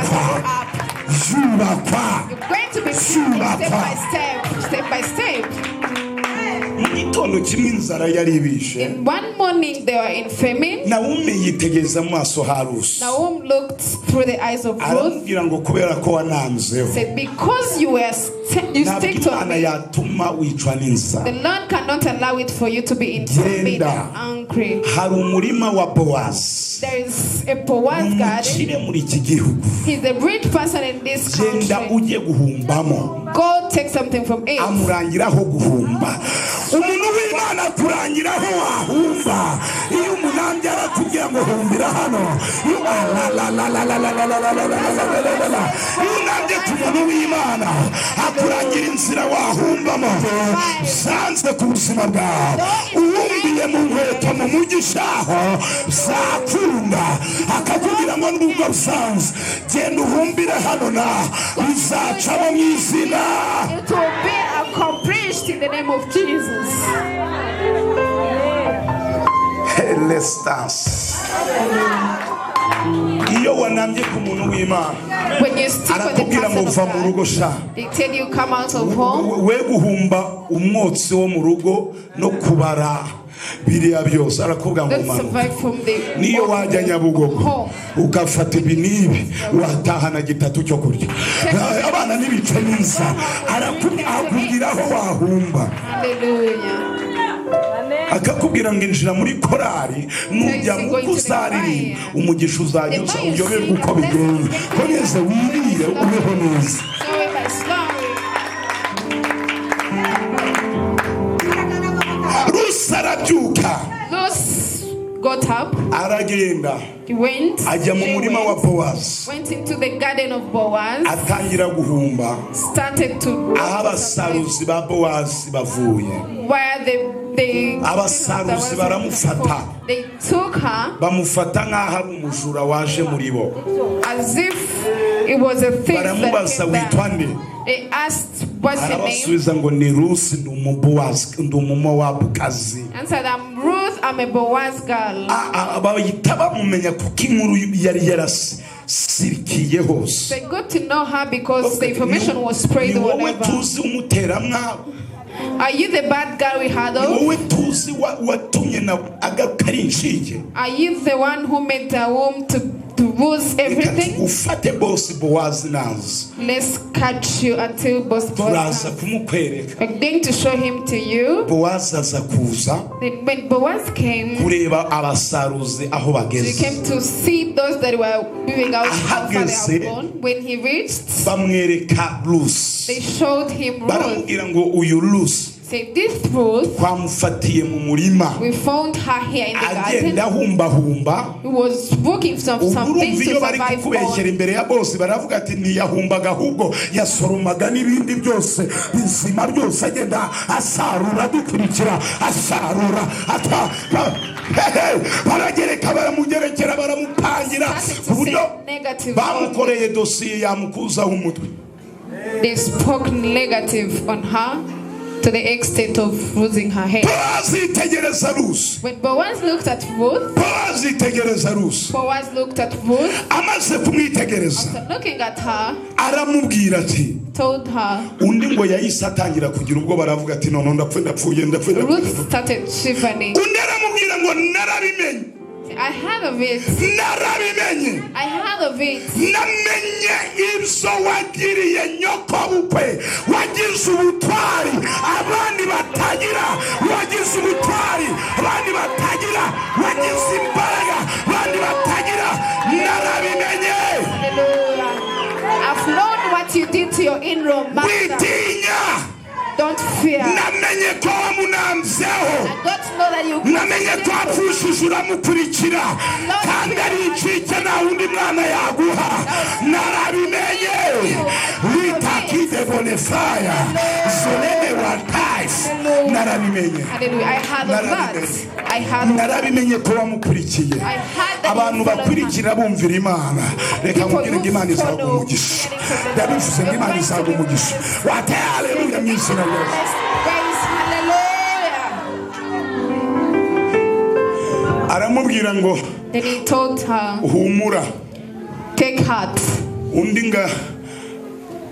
yubakwa. You're going to be building step by step, step by step. Mu gitondo kimwe inzara yari ibishe. In one morning they were in famine. Nawumi yitegereza mu maso ha Rusi, Naomi looked through the eyes of Ruth, aramubwira ngo kubera ko wananzeho, said, "Because you were you ntabwo stick to Imana me, yatuma wicwa n'inzara. the Lord cannot allow it for you to be in famine Genda. and angry." Hari umurima wa Bowazi, There is a Boaz garden. umukire muri iki gihugu. He's a rich person in this Genda country. ujye guhumbamo. Go take something from it. Amurangiraho guhumba. Umuntu w'Imana akurangiraho wahumba. Iyo umunambye arakubwira ngo humbira hano. Iyo la. Iyo unambye ku muntu w'Imana, akurangira inzira wahumbamo. Zanze ku buzima bwawe, uwumbiye mu nkweto mu mugishaho zakunda, akakubwira ngo nubwo busanze, genda uhumbire hano na bizacamo mu izina. It will be accomplished in the name of Jesus. Helestance. Iyo wanambye ku muntu w'Imana, When you stick on the arakubwira ngo person of va mu rugo God, sha, they tell you come out of home. we guhumba umwotsi wo mu rugo no kubara biriya byose, arakubwira ngo Don't manuka. survive from the Niyo wajya Nyabugogo home. ugafata ibi n'ibi, watahana gitatu cyo kurya, abana n'ibice n'inzara, arakubwira aho wahumba. Hallelujah. Akakubwira ngo injira muri korari, nujya mu kuzaririmba umugisha uzajya uza, uyoberwe uko bigenza, komeze wirire ubeho neza. Story by story. Rusi arabyuka, Ruth got up. aragenda, He went. ajya mu She murima wa went, Bowazi, went into the garden of Boaz. atangira guhumba Started to aho abasaruzi ba Bowazi bavuye. where the Abasaruzi baramufata. They took her Bamufata nk'aho ari umujura waje muri bo. as if it was a thief that Baramubaza, came witwa there. nde? They asked, "What's your name?" Arabasubiza ngo ni Rusi, ndi Umubowazi, ndi Umumowabukazi. Answered, "I'm Ruth. I'm a Boaz girl." Bahita bamumenya kuko inkuru yari yarasirikiye hose. They got to know her because the information was spread Ni wowe whatever. tuzi umuteramwabo. Are you the bad girl we heard Ni of? wowe tuzi watumye na agaruka ari inshinge. Are you the one who made the womb to lose Reka everything? tugufate bose Bowazi naza, Let's catch you until boss Boaz turaza comes. kumukwereka. We're going to show him to you. Bowazi aza kuza Then when Boaz came, kureba abasaruzi aho he bageze. came to see those that were moving out how far they Ahageze, have gone. When he reached, bamwereka Rusi, they showed him Ruth. baramubwira ngo uyu Rusi Say, "This Ruth, twamufatiye mu murima, we found her here in the agenda garden. ahumbahumba." He was looking for Ubwo something urumva to iyo bari survive kukubeshyera on. imbere ya bose, baravuga ati ntiyahumbaga ahubwo yasoromaga n'ibindi byose bizima byose, agenda asarura dukurikira, asarura ata hehe, baragereka, baramugerekera, baramupangira Started ku to buryo say negative on bamukoreye dosiye yamukuzaho umutwe. They spoke negative on her To the extent of losing her hair. Bowazi yitegereza Rusi. When Boaz looked at Ruth, Bowazi yitegereza Rusi. Boaz looked at Ruth, Amaze kumwitegereza after looking at her, aramubwira ati, told her, undi ngo yahise atangira kugira ubwoba, aravuga ati none ndapfuye, ndapfuye, ndapfuye, ndapfuye. Ruth started shivering. Undi aramubwira ngo narabimenye. I heard of it. Narabimenye. I heard of it. Namenye ibyo wagiriye nyokobukwe. Wagize ubutwari abandi batagira. Wagize ubutwari abandi batagira. Wagize imbaraga abandi batagira. Narabimenye. Hallelujah. I've known what you did to your in-law master. Witinya. Don't fear. Namenye ko wamunambyeho. I got to know that you Namenye ko wapfushije uramukurikira, kandi ari incike, nta wundi mwana yaguha. Narabimenye. Witakide bonefaya zolene watayisi. Narabimenye. Hallelujah. I heard of that. I heard of that. Narabimenye ko wamukurikiye. I heard that Abantu you followed her. bakurikira bumvira Imana, reka People nkubwire ngo who Imana izaguha follow umugisha. Ndabivuze ngo Imana izaguha umugisha. Wateye haleluya mu izina rya Yesu. Let's praise hallelujah. Aramubwira ngo Then he told her, humura. Take heart. Undi nga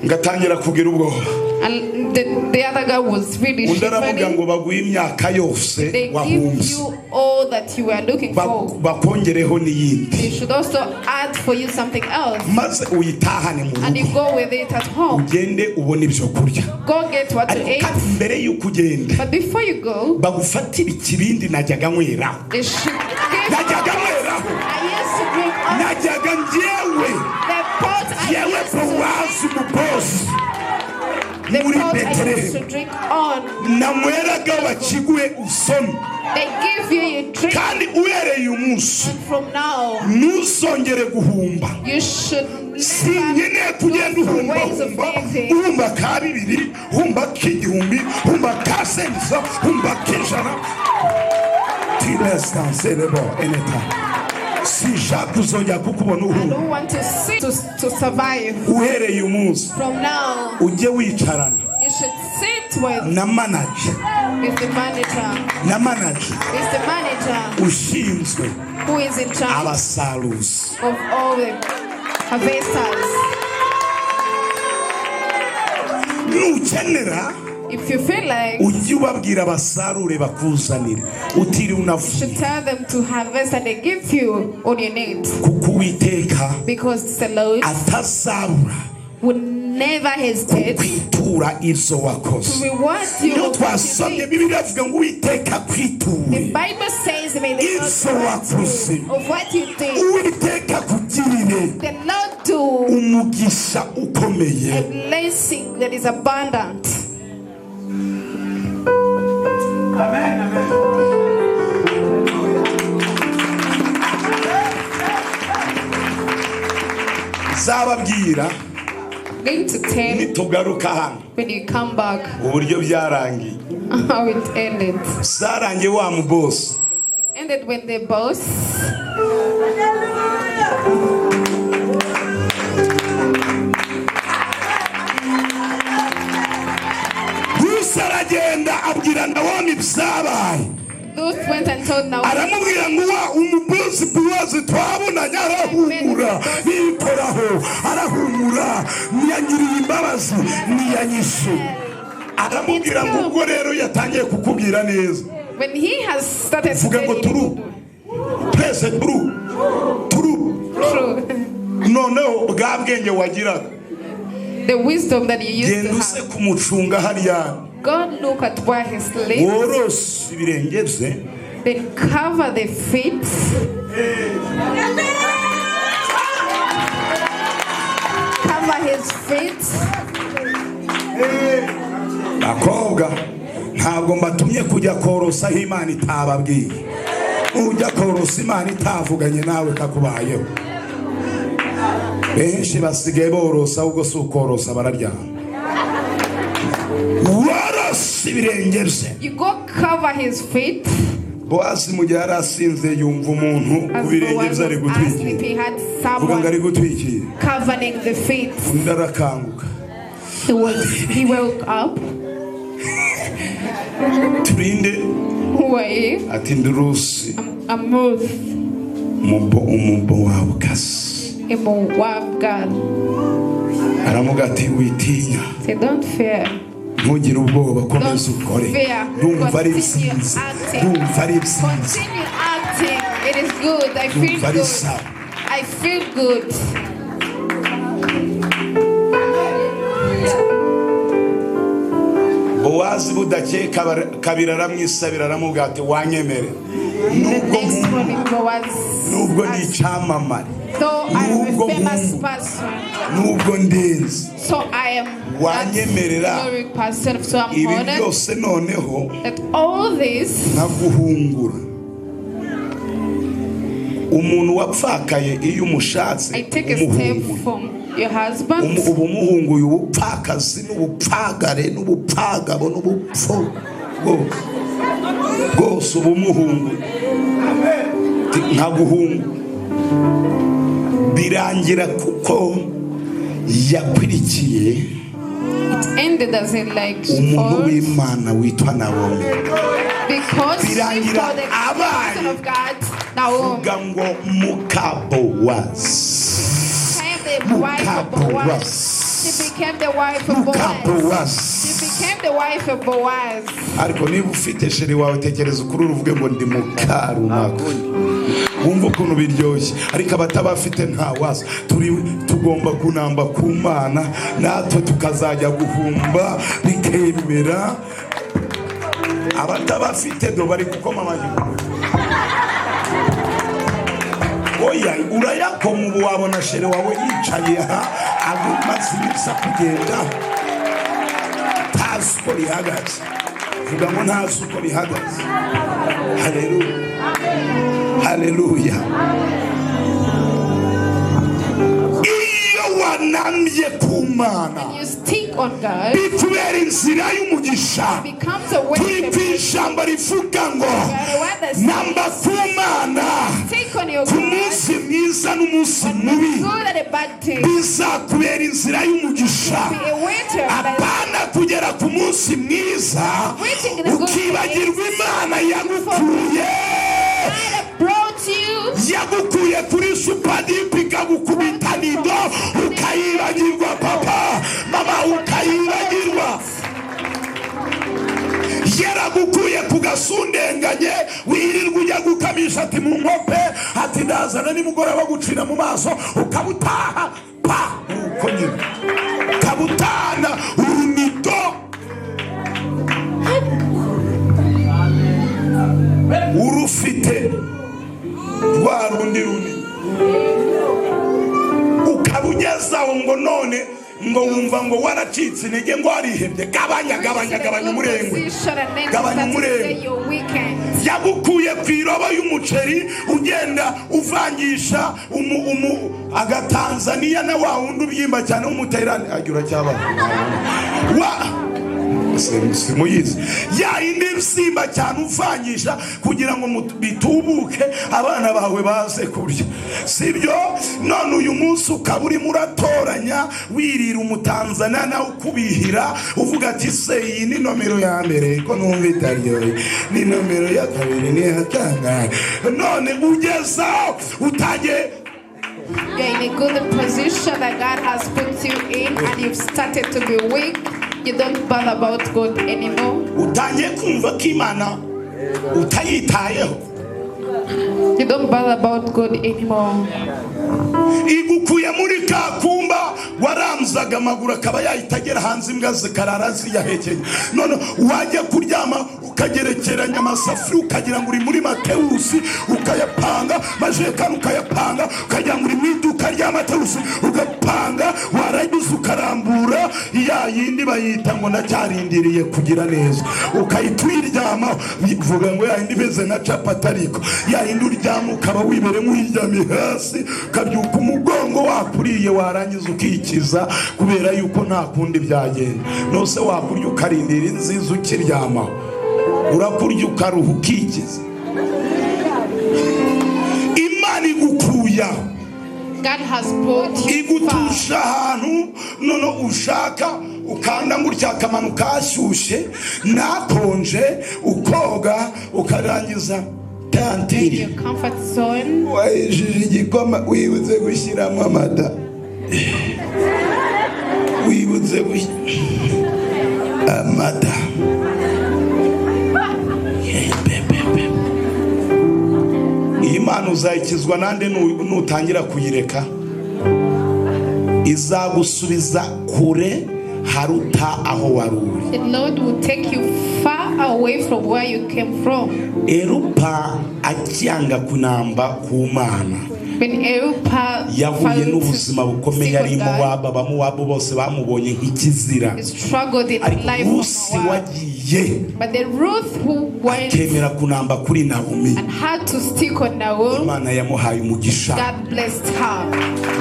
ngatangira kugira ubwoba. And the other guy was really Undi aramubwira shivering. ngo baguhe imyaka yose They give wahumbye, you all that you were looking for. bakongereho n'iyindi, They should also add for you something else. maze uyitahane mu And you rugo, go with it at home. ugende ubone ibyo kurya. Go get what you Ariko ate. kandi mbere y'uko ugenda, But before you go, bagufatire ikibindi najyaga nyweraho. they should give. Najyaga nyweraho. I used to drink on Najyaga njyewe, the pot I yewe used to Bowazi umubosi the muri pot I used Betelehemu to drink on. nanyweraga bakiguhe usome. They give you, you drink, Kandi uhereye uyu munsi and from now ntuzongere guhumba. you should Sinkeneye kugenda never lose ways of uhumbahumba, living. uhumba ka bibiri, uhumba k'igihumbi, uhumba ka sensa, uhumba k'ijana. Tirestanserebo eneta. Sinshaka kuzongera kukubona I uhumba. don't want to see to survive. Uhereye uyu munsi From now, ujye wicarana you should sit with na manager, with the manager, na manager with the manager ushinzwe who is in charge abasaruzi. of all the harvesters. Nukenera If you feel like, ujye ubabwira basarure bakuzanire, utiriwe you unavuga, should tell them to harvest and they give you all you need. Kuko Uwiteka Because the Lord atazabura would never hesitate kukwitura ibyo to wakoze. reward you Iyo of what you twasomye did. Bibiliya ivuga ngo Uwiteka The akwiture Bible says, may the Lord ibyo reward wakoze, you of what you did. Uwiteka akugirire The Lord do umugisha ukomeye. a blessing that is abundant. Nzababwira Going to tell nitugaruka hano when you come back uburyo byarangiye. how it ended. Zarangiye wa mubosi It ended when the boss Rusi aragenda abwira Nawomi ibyabaye. Ruth went and told Naomi, Aramubwira ngo wa umubosi Bowazi twabonanye arahumura, yikoraho arahumura, ntiyangiriye imbabazi, ntiyanyishe. Aramubwira ngo ubwo rero yatangiye kukubwira neza, when he has started vuga ngo telling turu you twese turu turu. true, Noneho bwa bwenge wagiraga, the wisdom that you used genda to use have, kumucunga hariya, God look at where he sleeps, worose ibirenge bye, then cover the feet. Cover his feet. Bakobwa, ntabwo mbatumye kujya korosa aho Imana itababwiye. Ujya korosa Imana itavuganye nawe kakubayeho. Benshi basigaye borosa, ahubwo si ukorosa, bararyama. Worose ibirenge bye. You go cover his feet. Bowazi mu gihe yari asinze yumva umuntu ku As birenge Boaz bye ari was asleep, gutwikira. he had Vuga ngo ari someone gutwikira. covering the feet. Undi arakanguka. He woke up. Turinde. Who are you? Ati ndi Rusi, I'm Ruth, Umumowabikazi. A Moab girl. Aramuga ati witinya, Say, don't fear. ntugire ubwoba, komeza Don't ukore. fear. Ndumva ari Continue byiza, acting. ndumva ari byiza. Continue acting. It is good. I feel Ndumva ari good. sawa. I feel good. Bowazi budakeye kabiri aramwisabira, aramubwira ati wanyemere The nubwo next morning, Boaz nubwo ndi asked, icyamamare, though I am a nubwo famous nkumbu, person, nubwo ndenze, so I am that Wanyemerera glory person, so I'm ibi honored byose noneho that all this nkaguhungura. Umuntu wapfakaye iyo umushatse I take a step umuhungura, from your husband. Uba umuhunguye ubupfakazi n'ubupfagare n'ubupfagabo n'ubupfu bwose bwose, uba umuhunguye. Ati, nkaguhungu birangira kuko yakurikiye It ended as in like she umuntu followed w'Imana witwa Nawomi. because she Birangira followed the person abaye of God, Naomi. vuga ngo mukabowazi, Became the wife of Boaz. She became the wife of Boaz. mukabowazi. She became the wife of Boaz. Ariko niba ufite chéri wawe, tekereza ukuri uruvuge ngo ndi muka runaka, wumva ukuntu biryoshye. Ariko abatabafite ntawaza, turi tugomba kunamba ku Mana, natwe tukazajya guhumba bikemera. Abatabafite do bari gukoma amashyi. Oya, urayakoma ubu, wabona chéri wawe yicaye aha agumaze iminsi kugenda ntazi uko bihagaze. Vuga ngo ntazi uko bihagaze. Haleluya, haleluya. Iyo wanambye ku Mana, You stick on God, bikubera inzira y'umugisha. becomes a way Turi ku to ijambo rivuga ngo namba ku Mana stick on your ku God. munsi mwiza n'umunsi mubi, Good and a bad thing. bizakubera inzira y'umugisha. Be a waiter that Apana kugera ku munsi mwiza ukibagirwa Imana yagukuye, God brought you. yagukuye kuri Super Dip ikagukubita nido, ukayibagirwa. Papa, mama, ukayibagirwa. Yaragukuye ku gasundenganye wirirwa ujya gukamisha, ati mu nkope, ati ndazana nimugoroba gucira mu maso, ukabutaha pa uko nyine ukabutana urunido urufite rwa rundi runini, ukaba ugezaho ngo none ngo wumva ngo waracitse intege, ngo warihebye. Gabanya, gabanya, gabanya umurengwe. Position and then you Gabanya start to umurengwe. say your weekend. Yagukuye ku irobo y'umuceri ugenda uvangisha umu, umu, agatanzaniya na wa wundi ubyimba cyane w'umuterane agira uracyabaho wa simuyizi ya yindi bisimba cyane, uvangisha kugira ngo bitubuke abana bawe baze kurya, sibyo? None uyu munsi ukaba urimo uratoranya, wirira umutanzania nawe ukubihira, uvuga ati se iyi ni nomero ya mbere ko numva itaryoye, ni nomero ya kabiri, ni iya kangahe? None ugezaho utangiye You're in a good position that God has put you in, and you've started to be weak. You don't bother about God anymore. Utangiye kumva ko Imana utayitayeho. You don't bother about God anymore. Igukuye muri ka kumba waramzaga amaguru akaba yahita agera hanze, imbwa zikarara ziyahekeye. None wajya kuryama ukagerekeranya amasafuriya, ukagira ngo uri muri Matewusi, ukayapanga, amajerekani ukayapanga, ukagira ngo uri mu iduka rya Matewusi, ugapanga, warangiza ukarambura ya yindi bayita ngo ndacyarindiriye kugira neza, ukahita uyiryamaho. Vuga ngo ya yindi imeze nka capati, ariko ya yindi uryama ukaba wibere nk'uyiryamye hasi, ukabyuka umugongo wakuriye, warangiza ukikiza kubera yuko nta kundi byagenda. Nose wakurya ukarindira inziza ukiryamaho? Urakurya ukaruha ukikiza. Imana igukuye aho, God has brought you far. igutusha ahantu none ushaka Ukanda gutya akamanuka ashyushye nakonje, ukoga ukarangiza. In Tantiri your comfort zone. Wayijije igikoma, wibutse gushyiramo amata, wibutse gushyira amata. Ye, be, be, be. Iyi Mana uzayikizwa nande nutangira kuyireka? Izagusubiza kure haruta aho wari uri. The Lord will take you far away from where you came from. Erupa acyanga kunamba ku Mana, When Erupa yahuye failed to n'ubuzima bukomeye seek ari on God, Mowabu. Abamowabu bose bamubonye nk'ikizira. he struggled in Ariko life Rusi of Moab. wagiye But the Ruth who went akemera kunamba kuri Nawomi, and had to stick on Naomi, Imana yamuhaye umugisha. God blessed her.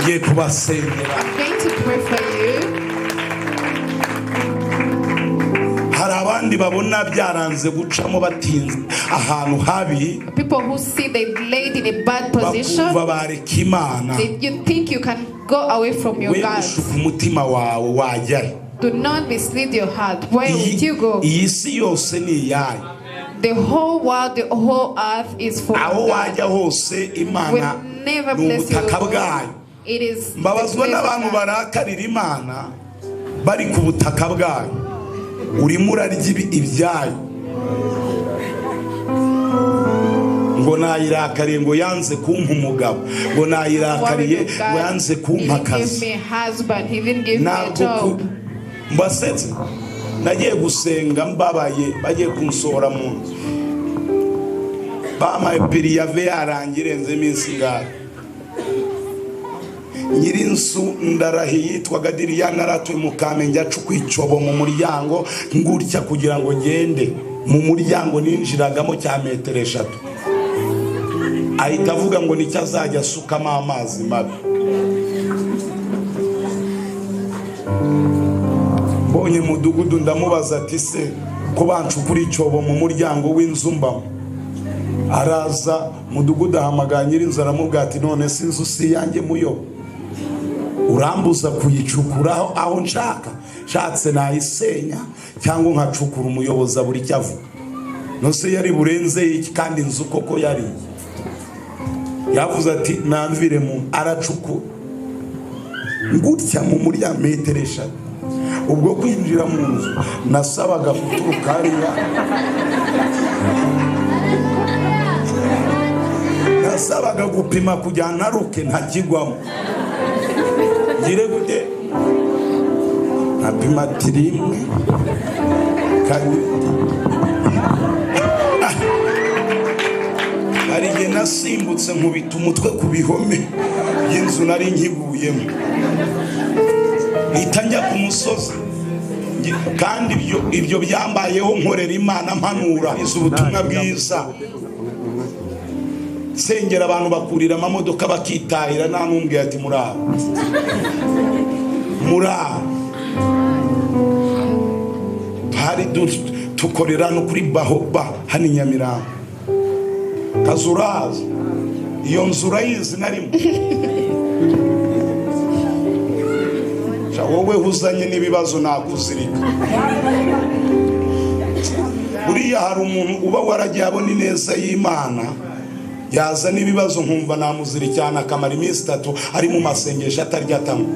Ngiye kubasengera. I'm going to pray for you. Hari abandi babona byaranze gucamo, batinze ahantu habi, People who see they laid in a bad position, bakumva bareka Imana. You think you can go away from your We God. gushuka umutima wawe, wajyayo? Do not mislead your heart. Where would you go? Iyi si yose ni iyayo. The whole world, the whole earth is for Aho God. wajya hose, Imana Will never ni bless you. ubutaka bwayo. It is the Mbabazwa place of n'abantu God. barakarira Imana bari ku butaka bwayo. Urimo urarya ibyayo, ngo nayirakariye, ngo yanze kumpa umugabo, ngo nayirakariye, Worried of ngo God. yanze He kumpa didn't give akazi. me a husband. He didn't give me a Ntabwo ku job. mbasetse. Nagiye gusenga mbabaye, bagiye kunsohora mu nzu, bampaye préavis yarangiye irenze iminsi ingahe. Nyir'inzu ndarahiye yitwaga Diriyana, aratuye mu Kamenge, acukuye icyobo mu muryango ngutya kugira ngo ngende mu muryango ninjiragamo cya metero 3, ahita avuga ngo nicyo azajya asukamo amazi mabi. Mbonye mudugudu ndamubaza ati: "Se ko bancukura icyobo mu muryango w'inzu mbamo?" Araza mudugudu, ahamagara nyir'inzu, aramubwira ati: "None se inzu si iyanjye muyo? Urambuza kuyicukuraho aho nshaka? Nshatse nayisenya cyangwa nkacukura." Umuyobozi abura icyo avuga. Nose yari burenze iki? Kandi inzu koko yari iye. Yavuze ati: "Namvire mu." Aracukura gutya mu muryango metero 3. Ubwo kwinjira mu nzu nasabaga guturuka hariya, nasabaga gupima kugira ntaruke ntakigwamo. Ngire gute? Nkapima ati rimwe, kabiri. Ah! Hari igihe nasimbutse nkubita umutwe ku bihome by'inzu nari nkiguyemo, mpita njya ku musozi. Kandi ibyo byambayeho nkorera Imana, mpanura izi ubutumwa bwiza, sengera abantu bakurira amamodoka bakitahira, nta n'umbwiye ati: "Muraho, muraho." Hari tukorera no kuri Bahoba hano i Nyamirambo. Kazi urahazi, iyo nzu urayizi narimo. Sha, wowe uzanye n'ibibazo nakuzirika. Buriya hari umuntu uba waragiye abona ineza y'Imana, yaza n'ibibazo nkumva namuzirikana, akamara iminsi 3 ari mu masengesho atarya atanywa,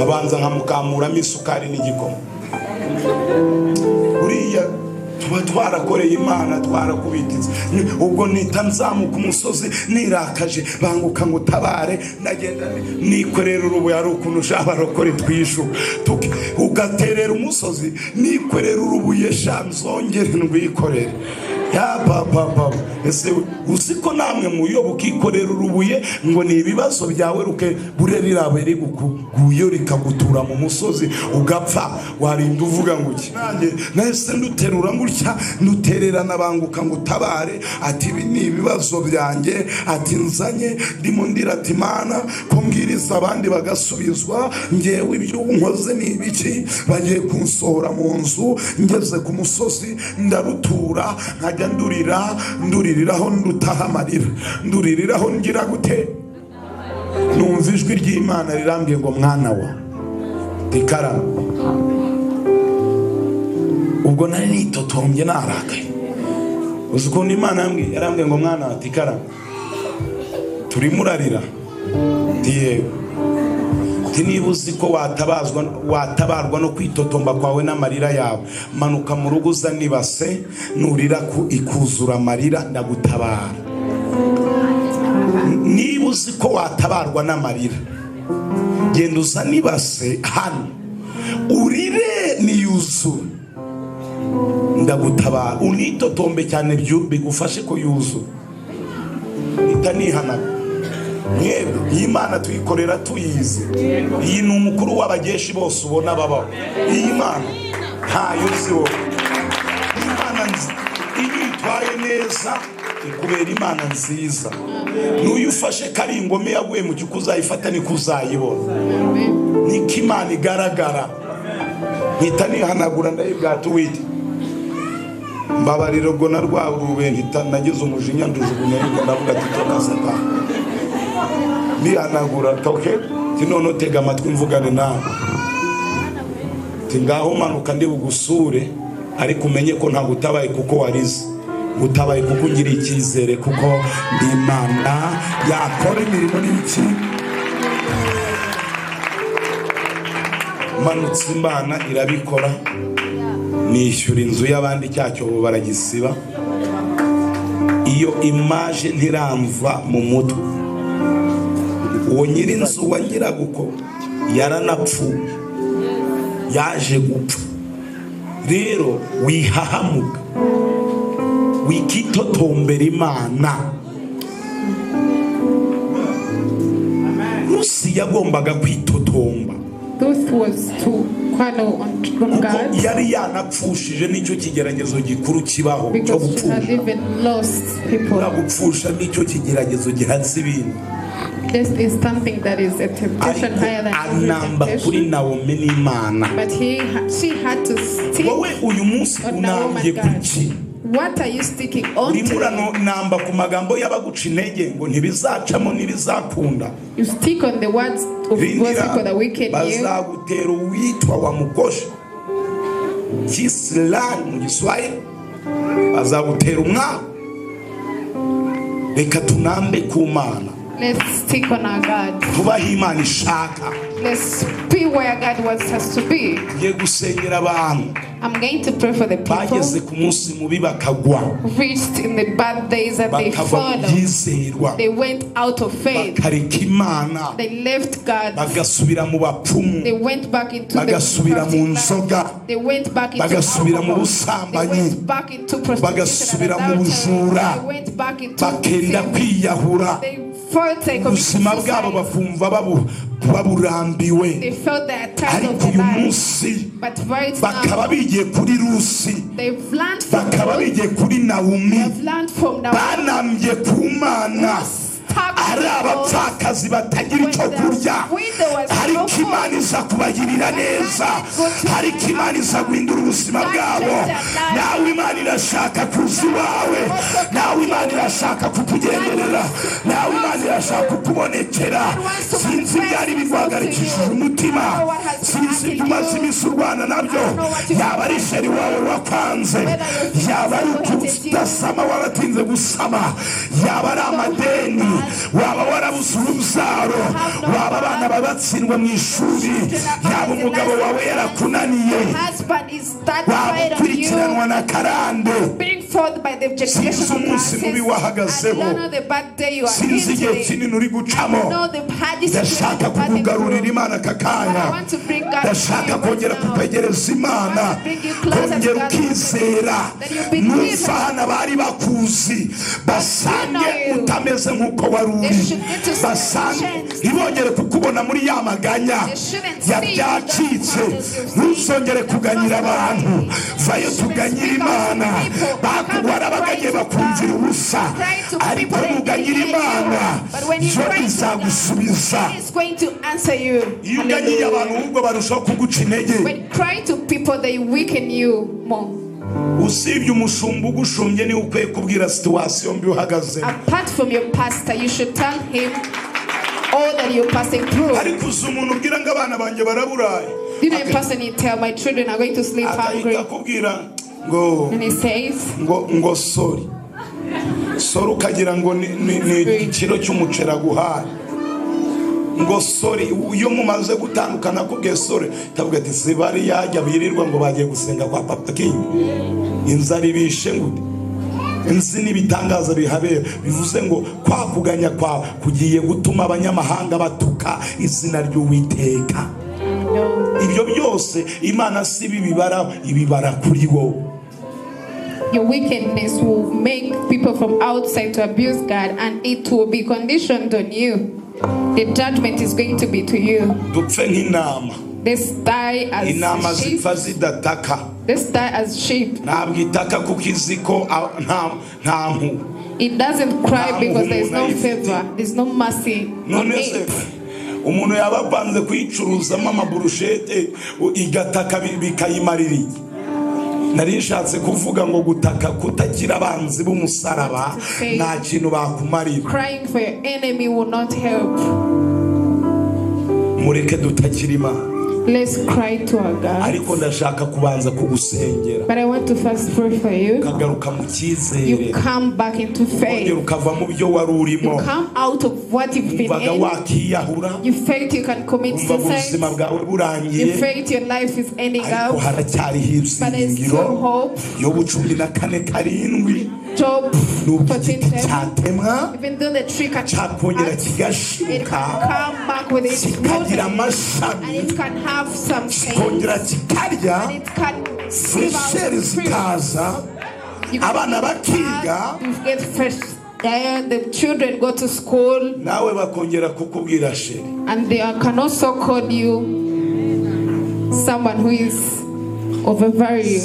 abanza nkamukamuramo isukari n'igikoma. Buriya tuba twarakoreye Imana, twarakubititse. Ubwo nita nzamuka umusozi nirakaje, banguka ngo utabare, ndagenda nikorera urubuye. Hari ukuntu ushaka abarokore twishu, ugaterera umusozi, nikorera urubuye sha, nzongere ndwikorere ya papa papa. Ese uzi ko namwe muyoba ukikorera urubuye ngo ni ibibazo byawe, ruke bure rirabe rigukuguye rikagutura mu musozi ugapfa, warinda uvuga ngo iki? Nanjye nahise nduterura gutya, ndutererana, banguka ngo utabare, ati: "Ibi ni ibibazo byanjye," ati "nzanye ndimo ndira," ati: "Mana, ko mbwiriza abandi bagasubizwa, ngewe ibyo nkoze ni ibiki? Bagiye kunsohora mu nzu." Ngeze ku musozi ndarutura, nkajya ndurira, nduririraho, ndutaha amarira, nduririraho, ngira gute? Numva ijwi ry'Imana rirambwiye ngo: "Mwana wa, rikarama." Ubwo nari nitotombye, narakaye. Uzi ukuntu Imana yambwiye? Yarambwiye ngo: "Mwana," ati, "karame, turimo urarira?" Ati: "Yego." Ati: "Niba uzi ko watabazwa, watabarwa no kwitotomba kwawe n'amarira yawe, manuka mu rugo uzane ibase, nurira ku ikuzura amarira, ndagutabara. Niba uzi ko watabarwa n'amarira, genda uzane ibase hano urire, niyuzure ndagutabara. Unitotombe cyane bigufashe ko yuzura." Mpita nihanaga. Mwebwe, iyi Mana tuyikorera tuyizi. Iyi ni umukuru w'abageshi bose ubona babaho. Iyi Mana ntayo uzi wowe. Imana iyo uyitwaye neza ikubera Imana nziza. N'uyu ufashe kari ingome yaguye mu cyuko uzayifata, niko uzayibona, niko Imana igaragara. Mpita nihanagura, ndayibwira tuwite mbabarira. Ubwo na rwa rube mpita nagize umujinya ndujugunya, ariko ndavuga ati: "Toka Satani." Nihanagura toke ti: "None tega amatwi mvugane nawe." Ti: "Ngaho manuka, ndi bugusure, ariko umenye ko ntabwo utabaye kuko warize, utabaye kuko ungiriye icyizere, kuko ndi Imana yakora imirimo n'ibiki." Manutse, Imana irabikora, nishyura inzu y'abandi, cya cyobo baragisiba. Iyo image ntiramva mu mutwe. Uwo nyir'inzu wa nyiraguko yaranapfuye, yaje gupfa. Rero wihahamuka, wikitotombera Imana. Rusi yagombaga kwitotomba Ruth was to quarrel on kuko God yari yanapfushije. Nicyo kigeragezo gikuru kibaho cyo because she had gupfusha. even lost people. Gupfusha nicyo kigeragezo gihatse ibintu. This is something that is a temptation Ariko higher than every anamba kuri temptation. Nawomi n'Imana. But she had to stick Wowe uyu munsi on Naomi unambye and God. kuki? What are you sticking on Urimo to? uranamba ku magambo y'abaguca intege ngo ntibizacamo, ntibizakunda. You stick on the words of those Rindira, people that weaken you. bazagutera uwitwa wa mukosha kisilani mu Giswahili, bazagutera umwaka. Reka tunambe ku Mana. Let's stick on our God. Tubaho Imana ishaka. Let's be where God wants us to be. Ngiye gusengera abantu I'm going to pray for the people bageze ku munsi mubi bakagwa, reached in the bad days that they bakava mu followed. byizerwa, They went out of faith. bakareka Imana, They left God. bagasubira mu bapfumu, They went back into the bagasubira mu crafty nzoga, life. They went back into bagasubira mu alcohol. They busambanyi, went back into prostitution and bagasubira mu adultery. bujura, They went back into bakenda sin. kwiyahura. They felt like committing Ubuzima bwabo suicide. bakumva baburambiwe. They felt they are tired Ariko of their uyu life. munsi But right bakaba now, bigiye kuri Rusi, they've learned from bakaba Ruth. bigiye kuri Nawumi, They've learned from Naomi. banambye ku Mana, ari abapfakazi batagira icyo kurya, ariko Imana iza kubagirira neza, ariko Imana iza guhindura ubuzima bwabo. Nawe Imana irashaka kuza iwawe, nawe Imana irashaka kukugenderera, nawe Imana irashaka kukubonekera. Sinzi ibyari biguhagarikishije umutima, sinzi ibyo umaze iminsi urwana nabyo. Yaba ari chéri wawe wakwanze, yaba ari ukudasama, waratinze gusama, yaba ari amadeni, waba warabuze urubyaro, waba abana babatsindwa mu ishuri, yaba umugabo wawe yarakunaniye, Husband is that waba pride on you. ukurikiranwa na karande. Being fought by the Sinzi generation umunsi mubi wahagazeho. I don't know the bad day you are in Sinzi igihe today. kinini uri I gucamo. don't know the hardest situation Ndashaka you're passing kukugarurira through. Imana aka kanya. But I want to bring God to Ndashaka you right kongera now. kukwegereza Imana, I want to bring you closer to kongera God. ukizera. That you believe. Nuva hano abari bakuzi basange know you. utameze nk'uko wari uri, They should get to see basange change. ntibongere kukubona muri ya maganya They shouldn't ya see you byacitse. those you've seen. Ntuzongere kuganyira abantu, vayo Shouldn't tuganyire speak out to Imana. people. Come and Warabagagiye pray to bakumvira God. ubusa, Cry to ariko people that nuganyira didn't hear you. Imana, But when you yo cry to God, izagusubiza. He is going to answer you. Iyo uganyiye abantu, Hallelujah. ahubwo barushaho kuguca intege. When you cry to people, they weaken you more. Usibye umushumba ugushumbye, niwe ukwiye kubwira situation mbi uhagazemo. Apart from your pastor, you should tell him all that you're passing through. Ariko uzi umuntu ubwira ngo abana banjye baraburaye, You know, a person you tell, "My children are going to sleep hungry." agahita akubwira Ngo And he says, ngo sorry sorry, ukagira ngo ni igiciro cy'umuceri aguhaye. Ngo sorry, iyo mumaze gutandukana akubwiye sorry, utavuga ati si bari yajya birirwa ngo bagiye gusenga kwa Papa King, inzara ibishe ngute, inzi n'ibitangaza bihabera. Bivuze ngo kwa kuganya kwawe kugiye gutuma abanyamahanga batuka izina ry'Uwiteka. No. Ibyo byose Imana si bibibara, ibibara kuri wowe. Your wickedness will make people from outside to abuse God, and it will be conditioned on you. The judgment is going to be to you. Dupfe nk'intama. Let's die as Intama sheep. zipfa zidataka. Let's die as sheep. Ntabwo itaka kuko izi ko nta mpuhwe. It doesn't cry Nta because there is no mpuhwe umuntu favor, there's no mercy on None se it. umuntu yaba apanze kuyicuruzamo amaburushete igataka bikayimarira iki? Nari nshatse kuvuga ngo gutaka kutakira abanzi b'umusaraba nta kintu bakumarira. Crying for your enemy will not help. Mureke dutakira Imana. Let's cry to our God. Ariko ndashaka kubanza kugusengera, But I want to first pray for you. ukagaruka mu cyizere, You come back into faith. ukongera ukava mu byo wari urimo. You come out of what you've been Wumvaga in. wakiyahura, You felt you can commit wumvaga ubuzima suicide. bwawe burangiye, You felt your life is ending ariko up. haracyariho But there's ibyiringiro. still hope. Yobu 14:7, Job nubwo igiti 14:7. cyatemwa Even though the tree can cyakongera cut, it kigashibuka, can come back with its roots kikagira and amashami, it can have some things kikongera kikarya, and it can give out fresheri fruit. zikaza, You can abana eat bakiga, that, you get fresh air, the children go to school, nawe bakongera kukubwira chéri. and they can also call you someone who is of a value.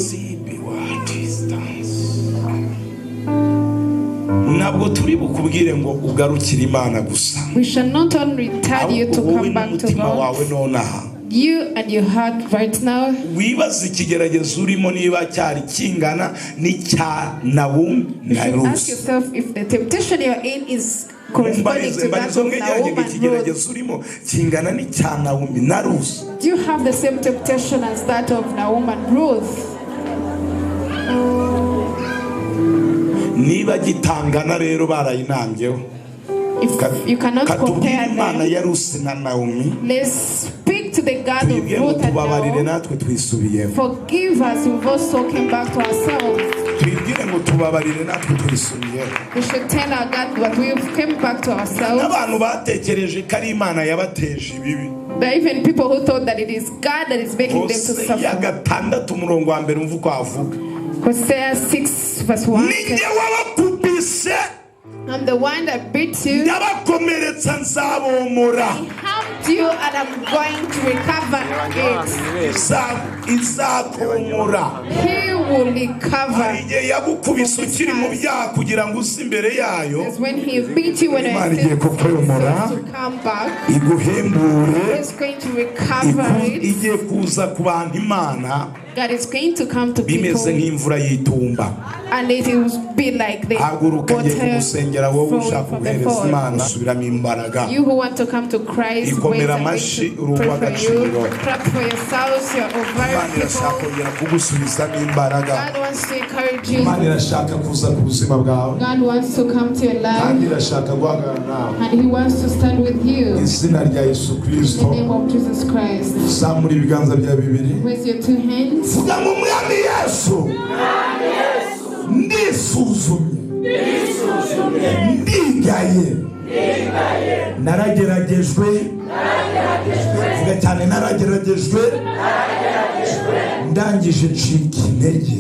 Ntabwo turi bukubwire ngo ugarukire Imana gusa, We shall not only tell you to ahubwo wowe come back to n'umutima wawe God, nonaha you and your heart right now. wibaze ikigeragezo urimo niba cyari kingana n'icya Nawomi You na should ask Rusi. yourself if the temptation you're in is corresponding Mbarize to that mbarizo of mwegeranye Naomi ngo and Ruth. ikigeragezo urimo kingana n'icya Nawomi na Rusi. Do you have the same temptation as that of Naomi and Ruth? Niba gitangana rero barayinambyeho, If you cannot katubwire compare Imana them, ya Rusi na Nawomi, let's speak to the God of tuyibwire ngo Ruth and tubabarire Naomi. natwe twisubiyemo. Forgive us, we've also came back to ourselves. Tuyibwire ngo tubabarire natwe twisubiyemo. We should tell our God that we've came back to ourselves. N'abantu batekereje ko ari Imana yabateje ibibi. There are even people who thought that it is God that is making them to Hoseya suffer. 6 umurongo wa mbere umva uko avuga. Hosea 6 verse 1 Ninjye says, wabakubise, I'm the one that beat you, ndabakomeretsa, nzabomora. I harmed you, and I'm going to recover it. Izakomora. He will Hari recover. igihe yagukubise ukiri mu byaha kugira ngo uze imbere yayo, That's when he beat you when Imana I igiye kukwemura, to come back. iguhembure, He's going to recover it. igiye kuza ku bantu Imana God is going to come to bimeze people, nk'imvura y'itumba. and it will be like the Haguruka ngiye water kugusengera wowe flowing ushaka from the guhereza fall. Imana subiramo imbaraga. You who want to come to Christ, wait, Ikomera I'm going amashyi, to uri pray for you. uw'agaciro. Clap for yourselves, you're a very Imana irashaka people. kongera kugusubizamo imbaraga. God wants to encourage you. Imana irashaka kuza ku buzima bwawe, God wants to come to your kandi life, irashaka guhagarara nawe. and He wants to stand with you. Izina rya Yesu In Kristo, the name of Jesus Christ. zamura ibiganza bya bibiri, Raise your two hands. vuga ngo Umwami Yesu, ndisuzumye, ndigaye, narageragejwe, vuga cyane, narageragejwe, ndangije ncika intege,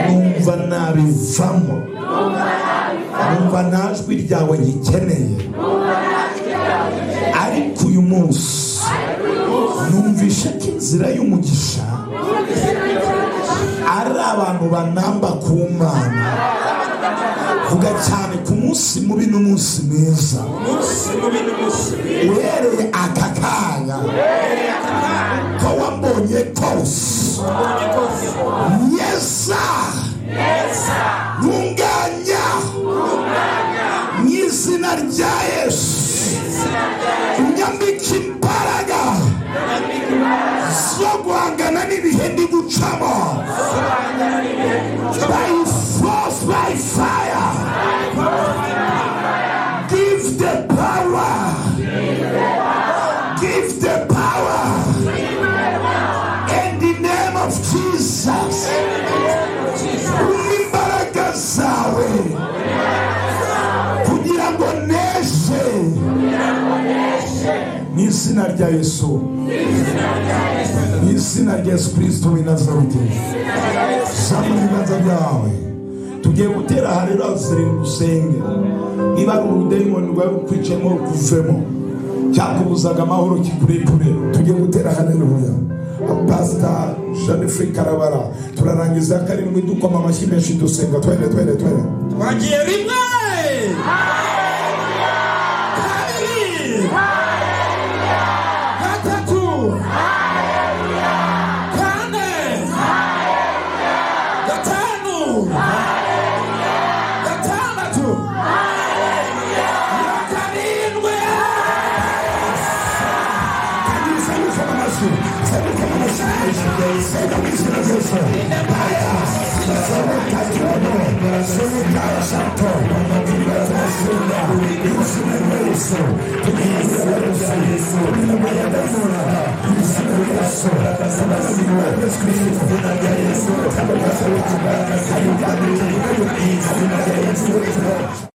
numva nabivamo, numva nta jwi ryawe ngikeneye, ariko uyu munsi numvishe ko inzira y'umugisha ari abantu banamba ku Mana. Vuga cyane, ku munsi mubi n'umunsi mwiza, uhereye aka kanya ko wambonye kose, yeza ntunganya mu izina rya Yesu, unyambike imbaraga zo guhangana n'ibihe ndi gucamo. ngo neshe mu izina rya Yesu, mu izina rya Yesu Kirisito w'i Nazareti. Zamura ibiganza byawe, tugiye gutera haleluya zirindwi usenge. Niba ari urudayimoni rwawe rukwicayemo rukuvemo, cyakubuzaga amahoro kikurekure. Tugiye gutera haleluya. Pasita Jennifer Karabara, turarangiza karindwi dukoma amashyi menshi dusenga. Twende, twende, twende. Twagiye: rimwe, kabiri, gatatu, kane, gatanu, gatandatu, karindwi. Senga amashyi, senga amashyi menshi, senga mu izina rya Yesu. Senga katono, senga shato, senga izina rya Yesu. Izina rya Yesu, izina rya Yesu, izina rya Yesu. Izina rya Yesu.